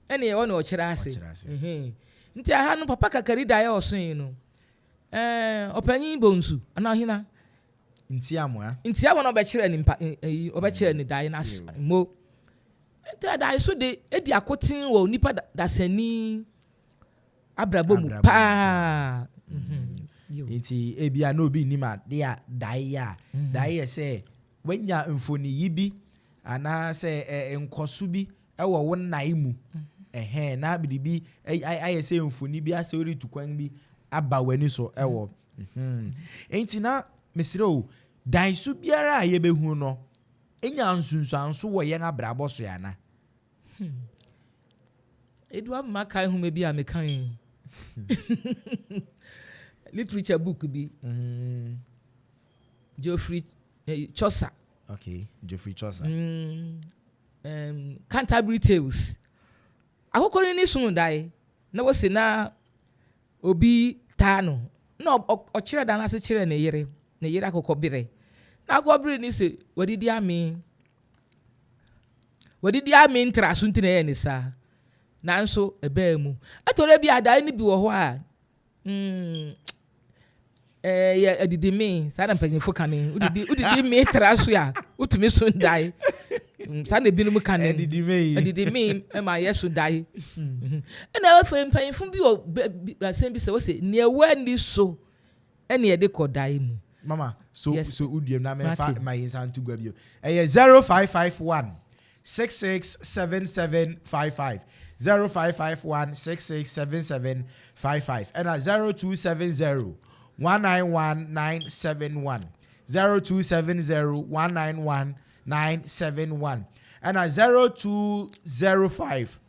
ɛne yɛwɔ nea ɔkyerɛ ase. Mhm. Nti aha no, papa kakari dae a ɔsoe no, ɛɛ ɔpanyin Bonsu anaa ɔhena? Ntiamoa. Ntiamoa na ɔbɛkyerɛ ne mpa ɛyi ɔbɛkyerɛ ne dae no ase mo. Nti adaeso de edi akoten wɔ nipa dasani abrabɔ mu paa. Mhm. Nti ebia na obi nnim ade a dae yɛ a, dae yɛ sɛ woanya mfoniyi bi anaasɛ nkɔso bi wɔ wo nnae mu. Ɛhɛn, na biribi ayɛ sɛ mfoni bi asɛ woretu kwan bi aba w'ani so wɔ. Nti na mesrɛ o, daeso biara a yɛbɛhu no, nya nsunsuanso wɔ yɛn abrabɔ so ana? Edu ama makae nhoma bi a mekae. Literature book bi. Geoffrey Chaucer. Okay, Geoffrey Chaucer. Canterbury Tales. Akokɔ no ni sum dae na wɔsi na obi taa no na ɔkyerɛ dan ase kyerɛ ne yere, ne yere akokɔ bere. Na akokɔ bere ni se wadidi amee. Wadidi amee ntraso nti na ɛyɛ ne saa. Nanso ɛbaa mu. Ɛtɔ da bi a dae no bi wɔ hɔ a, ɛyɛ adidi mee, saa na mpanyinfo ka ne. Wodidi wodidi mee tra so a, wotumi so dae. Saa na ebinom ka ne. Adidi mee. Adidi mee ma yɛ so dae. Ɛna afei mpanyinfo bi wɔ asɛm bi sɛ wɔsɛ nea ɛwɔ ani so ɛna yɛde kɔ dae mu. Mama, so yes. So uduam na memfa ma yɛn nsa nto gua bio. Ɛyɛ 0551 667755, 0551 667755, ɛna 0270 191971, 0270 191971, ɛna 0205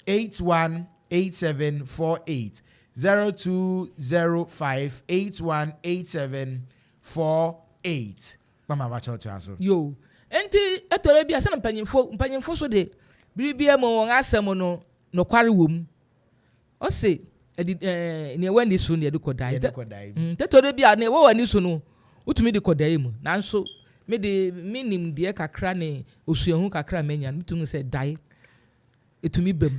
818748, 0205 818748. Mama bakyɛ ɔtoa so. Yo, enti ɛtɔ da bi a sɛnea mpanyimfo mpanyimfo so de biribiara mu wɔn asɛm no nokware wɔ mu. Ɔse ɛde ɛɛ nea ɛwɔ ani so na yɛde kɔ dae. Yɛde kɔ dae mu. Ɛtɔ da bi a nea ɛwɔ w'ani so no wotumi de kɔ dae mu. Nanso me de me nimdeɛ kakra ne osuahu kakra a manya no metumi hu sɛ dae etumi ba mu.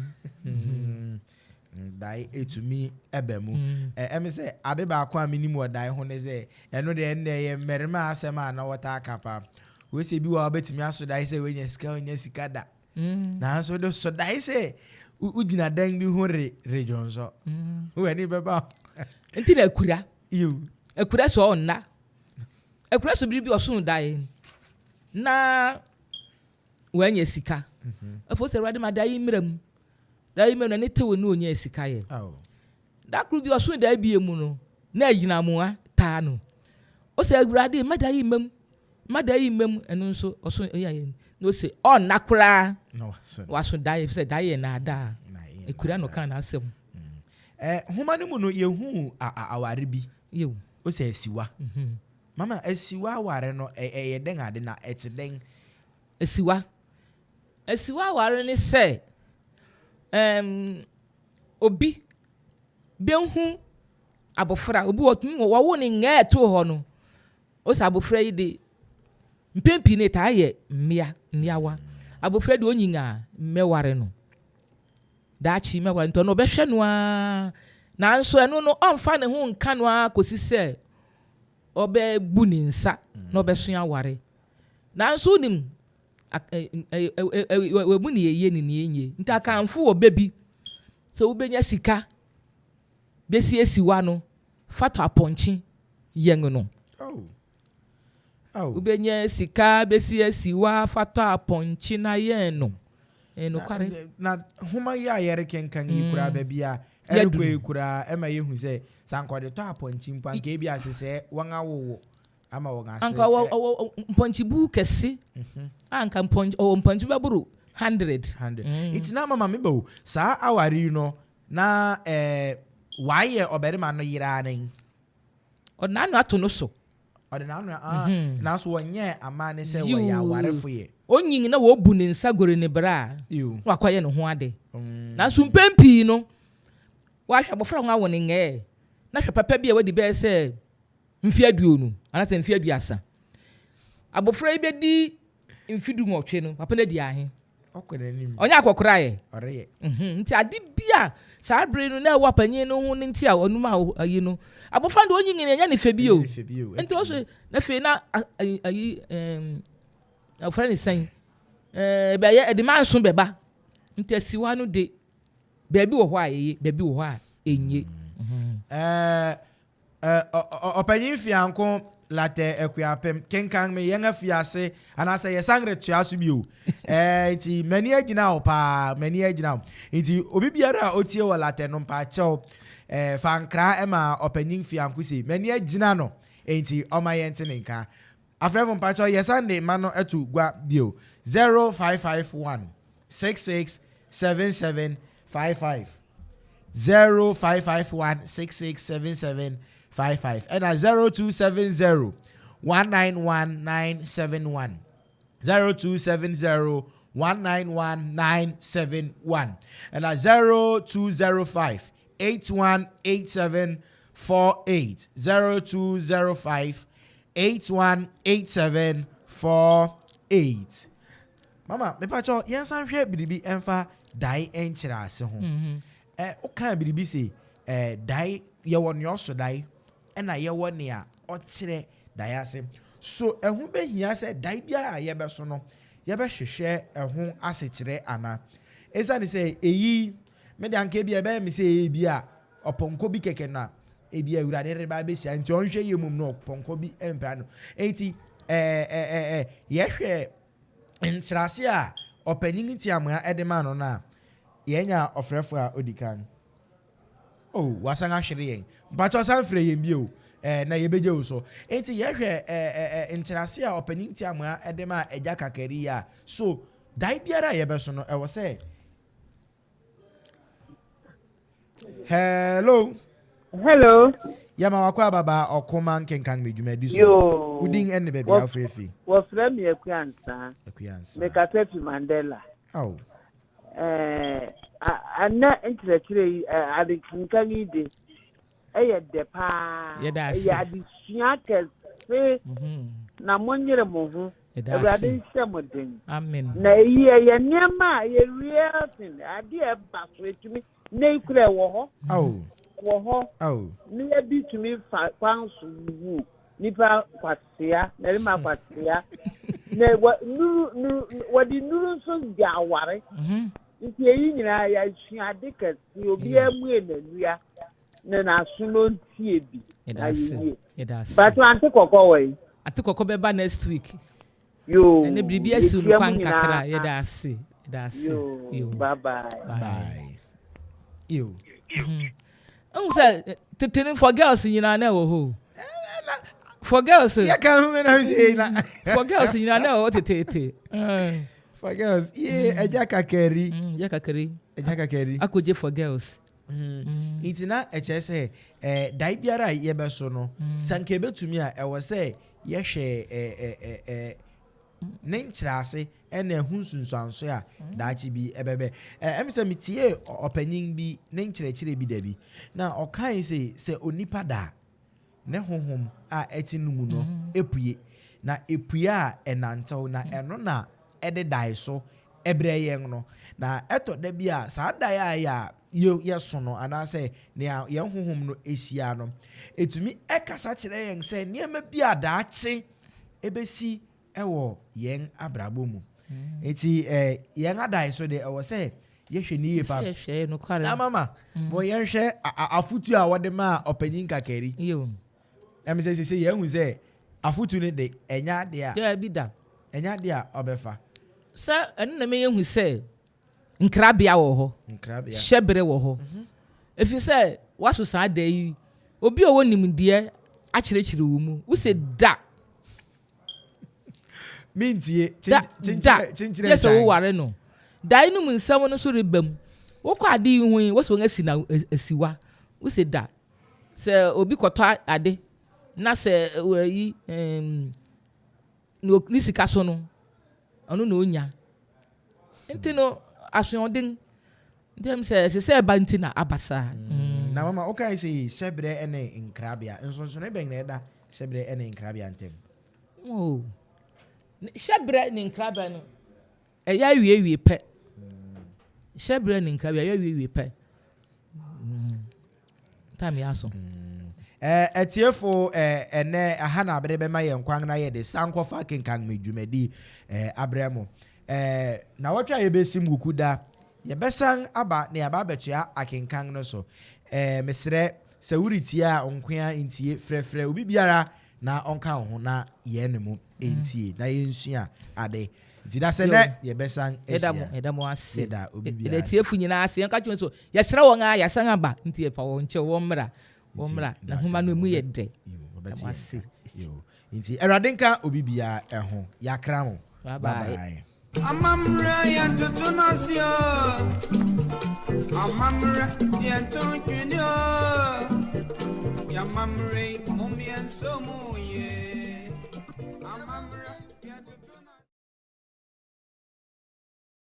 Dae etumi ba mu. Ɛmi sɛ ade baako a menim wɔ dae ho ne sɛ ɛno deɛ ɛnna ɛyɛ mmarima asɛm a na wɔtaa ka paa. Wɔsɛ bi wɔ a wobɛtumi aso dae sɛ woanya sika, wonya sika da. Nanso de so dae sɛ wogyina dan bi ho re redwonsɔ. W'ani bɛba ho. Nti na akura. Akura sɛ ɔnna. Akura so biribi ɔso dae na wanya sika. Afei sɛ Awurade ma dae yi mmra mu. Dae yi mmra mu na ne tew ne onyaa sika yɛ. Da koro bi ɔso dae bi mu no na agyinamoa taa no. Ɔsɛ Awurade ma dae yi mma mu. Ma dae yi mma mu. Ɛno nso ɔso yɛ yɛ na ɔsɛ ɔnna koraa. Waso dae sɛ dae yɛ naadaa. Ekura no kan n'asɛm. Nhoma no mu no yɛhu aware bi. Yew. Ɔsɛ asiwa. Mama asiwa aware no ɛyɛ dɛn ade na ɛte dɛn? Asiwa. Asiwa aware ne sɛ um, obi bɛhu abɔfra, obi wɔtumi wɔwo ne ngɛɛ too hɔ no, ɔsɛ abɔfra yi de, mpɛn pii no ɛtaa yɛ mmea, mmeawa. Abɔfra de onyin a mmɛware no. Daakye mɛware nti ɔno ɔbɛhwɛ no ara, nanso ɛno no ɔmfa ne ho nka no ara kɔsi sɛ ɔbɛbu ne nsa na ɔbɛso aware. Nanso wonim, ɛmu nea eye ne nea enye. Nti Akanfo wɔ bɛ bi, sɛ wobenya sika besi asiwa no, fa tɔ apɔnkye yɛn no. Wobenya sika besi asiwa, fa tɔ apɔnkye na yɛn no. Ɛyɛ nokware. Na nhoma yi a yɛrekenkan yi koraa, baabi a ɛrekɔ yi koraa, ɛma yehu sɛ, sɛ anka ɔde tɔ apɔnkye mpo a, anka ebia sesɛɛ wɔawowo ama wɔn ase. Anka ɔwɔ ɔwɔ mpɔnkyebu kɛse. A anka mpɔnkye ɔwɔ mpɔnkye bɛboro hundred. Hundred. Nti na mama meba o, saa aware yi no, na ɛɛ wayɛ ɔbarima no yere ara nen. Ɔde n'ano ato no so. Ɔde n'ano a, nanso wɔnyɛɛ amanne sɛ wɔyɛ awarefo yɛ. Onyin na wɔbu ne nsa gore ne bra a, na wakɔyɛ ne ho ade. Nanso mpɛn pii no, wɔahwɛ abɔfra a wɔawo no nyɛɛ, na hwɛ papa bi a wadi bɛyɛ sɛ mfe 20 anaasɛ mfe 30. Abofra yi bedi mfe 18 no, papa no adi ahe? Ɔnyɛ akɔkora ɛ. Nti ade bi a saa bere no na ɛwɔ panyin no ho no nti a ɔnom a ayi no. Abofra no de onyinyin ɛnyɛ ne fɛ bio. Nti ɔso na afei na ayi ɛɛm ɔfrɛ ne sɛn ɛɛ bɛyɛ ɛde manso bɛba. Nti asiwa no de baabi wɔ hɔ a eye, baabi wɔ hɔ a enye. Ɛɛ. Ɔpanyin Fianko Latɛ Akuapem, kenkan me yɛn afiase anaasɛ yɛsan retoa so bio. Nti m'ani agyina wo paa, m'ani agyina wo. Nti obi biara a otie wɔ Latɛ no mpaakyɛw, fa nkra ma Ɔpanyin Fianko sei, m'ani agyina no, nti ɔma yɛnte ne nka. Afrɛfo mpaakyɛw, yɛsan de ma no to gua bio, 0551 66 77 55. 0551 66 77 55 ɛna 0270 191 971, 0270 191 971 ɛna 0205 81 87 48, 0205 81 87 48. Mama, mepakyɛw, yɛnsan hwɛ biribi ɛmfa dae nkyerɛ ase ho. Wokaa biribi sɛ dae yɛwɔ nea ɔso dae ɛna yɛwɔ nea ɔkyerɛ dae ase. So ɛho bɛhia sɛ dae biara a yɛbɛso no yɛbɛhwehwɛ ɛho asekyerɛ ana? Ɛsiane sɛ ɛyi mede anka bi a ɛbɛyɛ me sɛ ɛyɛ bi a ɔpɔnkɔ bi kɛkɛ no a ebi Awurade reba abɛsia nti ɔnhwɛ yie mum no ɔpɔnkɔ bi mpra no. Enti ɛɛ ɛɛ ɛɛ yɛhwɛ nkyerɛase a ɔpanyin Ntiamoa ɛde ma no a yɛnya ɔfrɛfo a odi kan. Oh, wasan ahwere yɛn. Mpakyɛ, ɔsan frɛ yɛn bio na yɛbɛgye wo so. Enti yɛhwɛ ɛɛ ɛɛ nkyerɛase a ɔpanyin Ntiamoa ɛde ma Agya Kakari yi a, so dae biara a yɛbɛso no ɛwɔ sɛ. Hello. Hello. Yɛma wakɔ ababa ɔkoma nkenkan me dwumadi so. Yoo. Wodin ɛne baabi a wofrɛ fi? Wɔfrɛ me Akuansa. Akuansa. Mekasa fi Mandela. Aw. Ɛnɛ nkyerɛkyerɛ yi, adekenkan yi de, ɛyɛ dɛ paa. Yɛda ase. Ɛyɛ adesua kɛse na monyere mo ho. Yɛda Awurade ase. nhyɛ mo den. Amen. Na eyi ɛyɛ nneɛma a ɛyɛ real thing. Ade a ɛba so etumi ne ekura ɛwɔ hɔ. Aw. Wɔ hɔ. Aw. Mmea bi tumi fa kwan so wu nipa kwasea, mmarima kwasea. Na wɔ nuru nuru wɔde nuru nso di aware. Nti eyi nyinaa yɛasua ade kɛse. Obiara mue n'anua na n'aso no ntie bi. Yɛda Na ase. yɛyie. Yɛda ase. Bato ante kɔkɔ wɔ yi. Ate kɔkɔ bɛba next week. Yoo. Ɛnɛ biribi asi no Yɛhyia mu kwan kakra. nyinaa. Yɛda ase. Yɛda ase. Yoo. Yoo. Bye bye. Bye. Yo. Ɛhu sɛ tete no for girls nyinaa na ɛwɔ hɔ o. For girls. Yɛka ho na sɛ na. For girls nyinaa na ɛwɔ hɔ teteete. For girls. Ye Agya Kakari. Agya Kakari. Agya Kakari. Akɔgye for girls. Nti na ɛkyerɛ sɛ dae biara a yɛbɛso no, sɛ nka ɛbɛtumi a, ɛwɔ sɛ yɛhwɛ ɛɛ ɛɛ ɛɛ ne nkyerɛase ɛna ɛho nsunsuanso a daakye bi ɛbɛbɛ. Ɛmi sɛ metie ɔpanyin bi ne nkyerɛkyerɛ bi dabi na ɔkae sɛ onipa da ne honhom a ɛte no mu no epue na epue a ɛnantew na ɛno na ɛde dae so ɛbrɛ yɛn no. Na ɛtɔ da bi a saa dae a yɛ a yɛso no anaasɛ nea yɛn honhom no ahyia no etumi ɛkasa kyerɛ yɛn sɛ nneɛma bi a daakye ebesi ɛwɔ yɛn abrabɔ mu. Nti yɛn adae so deɛ, ɛwɔ sɛ yɛhwɛ ne yie pa. Sɛ yɛhwɛ nokware. Na mama mo yɛnhwɛ afotu a wɔde maa ɔpanyin Kakari. Yo. Ɛmi sɛ yɛn hu sɛ afotu no de, ɛnya adeɛ a Daabi da. ɛnya adeɛ a ɔbɛfa. Sɛ ɛno na mɛyɛ hu sɛ nkrabea wɔ hɔ. Nkrabea. Hyɛbere wɔ hɔ. Ɛfiri sɛ waso saa da yi, obi a ɔwɔ nimdeɛ akyerɛkyerɛ wɔ mu wosɛ da. Mintie. Da da yɛ sɛ woware no, dae no mu nsɛm no nso reba mu. Wokɔ ade yi ho yi, wɔsɛ wɔn asi na asiwa wosɛ da sɛ obi kɔtɔ ade na sɛ wɔyi ne sika so no, ɔno na onya. Nti no asoɔden nti ɛm sɛ ɛsɛ sɛ ɛba nti na aba saa. Na mama, wokae sɛ hyɛberɛ ne nkrabea, nsonsono bɛn na ɛda hyɛberɛ ne nkrabea ntam? Oh. Hyɛberɛ ne nkrabea no ɛyɛ awiewie pɛ. Hyɛberɛ ne nkrabea ɛyɛ awiewie pɛ. Time yɛ aso. Ɛtiefo, ɛnɛ aha na abere bɛma yɛn kwan na yɛde sankɔfa kenkan me dwumadi abrɛ mo. Na wɔtwe a yɛbɛsi mu kuku da, yɛbɛsan aba na yɛaba abɛtoa akenkan no so. Mesrɛ. Sɛ woretie a, nkoa ntie, frɛfrɛ obi biara na ɔnka wo ho na yɛn ne mo ntie na yɛnsua ade. Nti da sɛ nɛ yɛbɛsan Yɛda mo ahyia. Yɛda mo ase. Yɛda obi biara Yɛda tiefo nyinaa ase. Yɛnka kyerɛ so yɛsrɛ wɔn a yɛasan aba nti yɛpa wɔn nkyɛw, wɔn mmra, wɔn mmra na nhoma no emu yɛ dɛ. Yo, wɔbɛte Yɛda mo yɛn ase. nka. Yo. Nti Awurade nka obi biara ɛho. Yɛakra mo. Bye bye. Bye. Amammerɛ yɛntoto no ase o, amammerɛ yɛnto ntwene o, yɛamammerɛ yi mom yɛnso mu.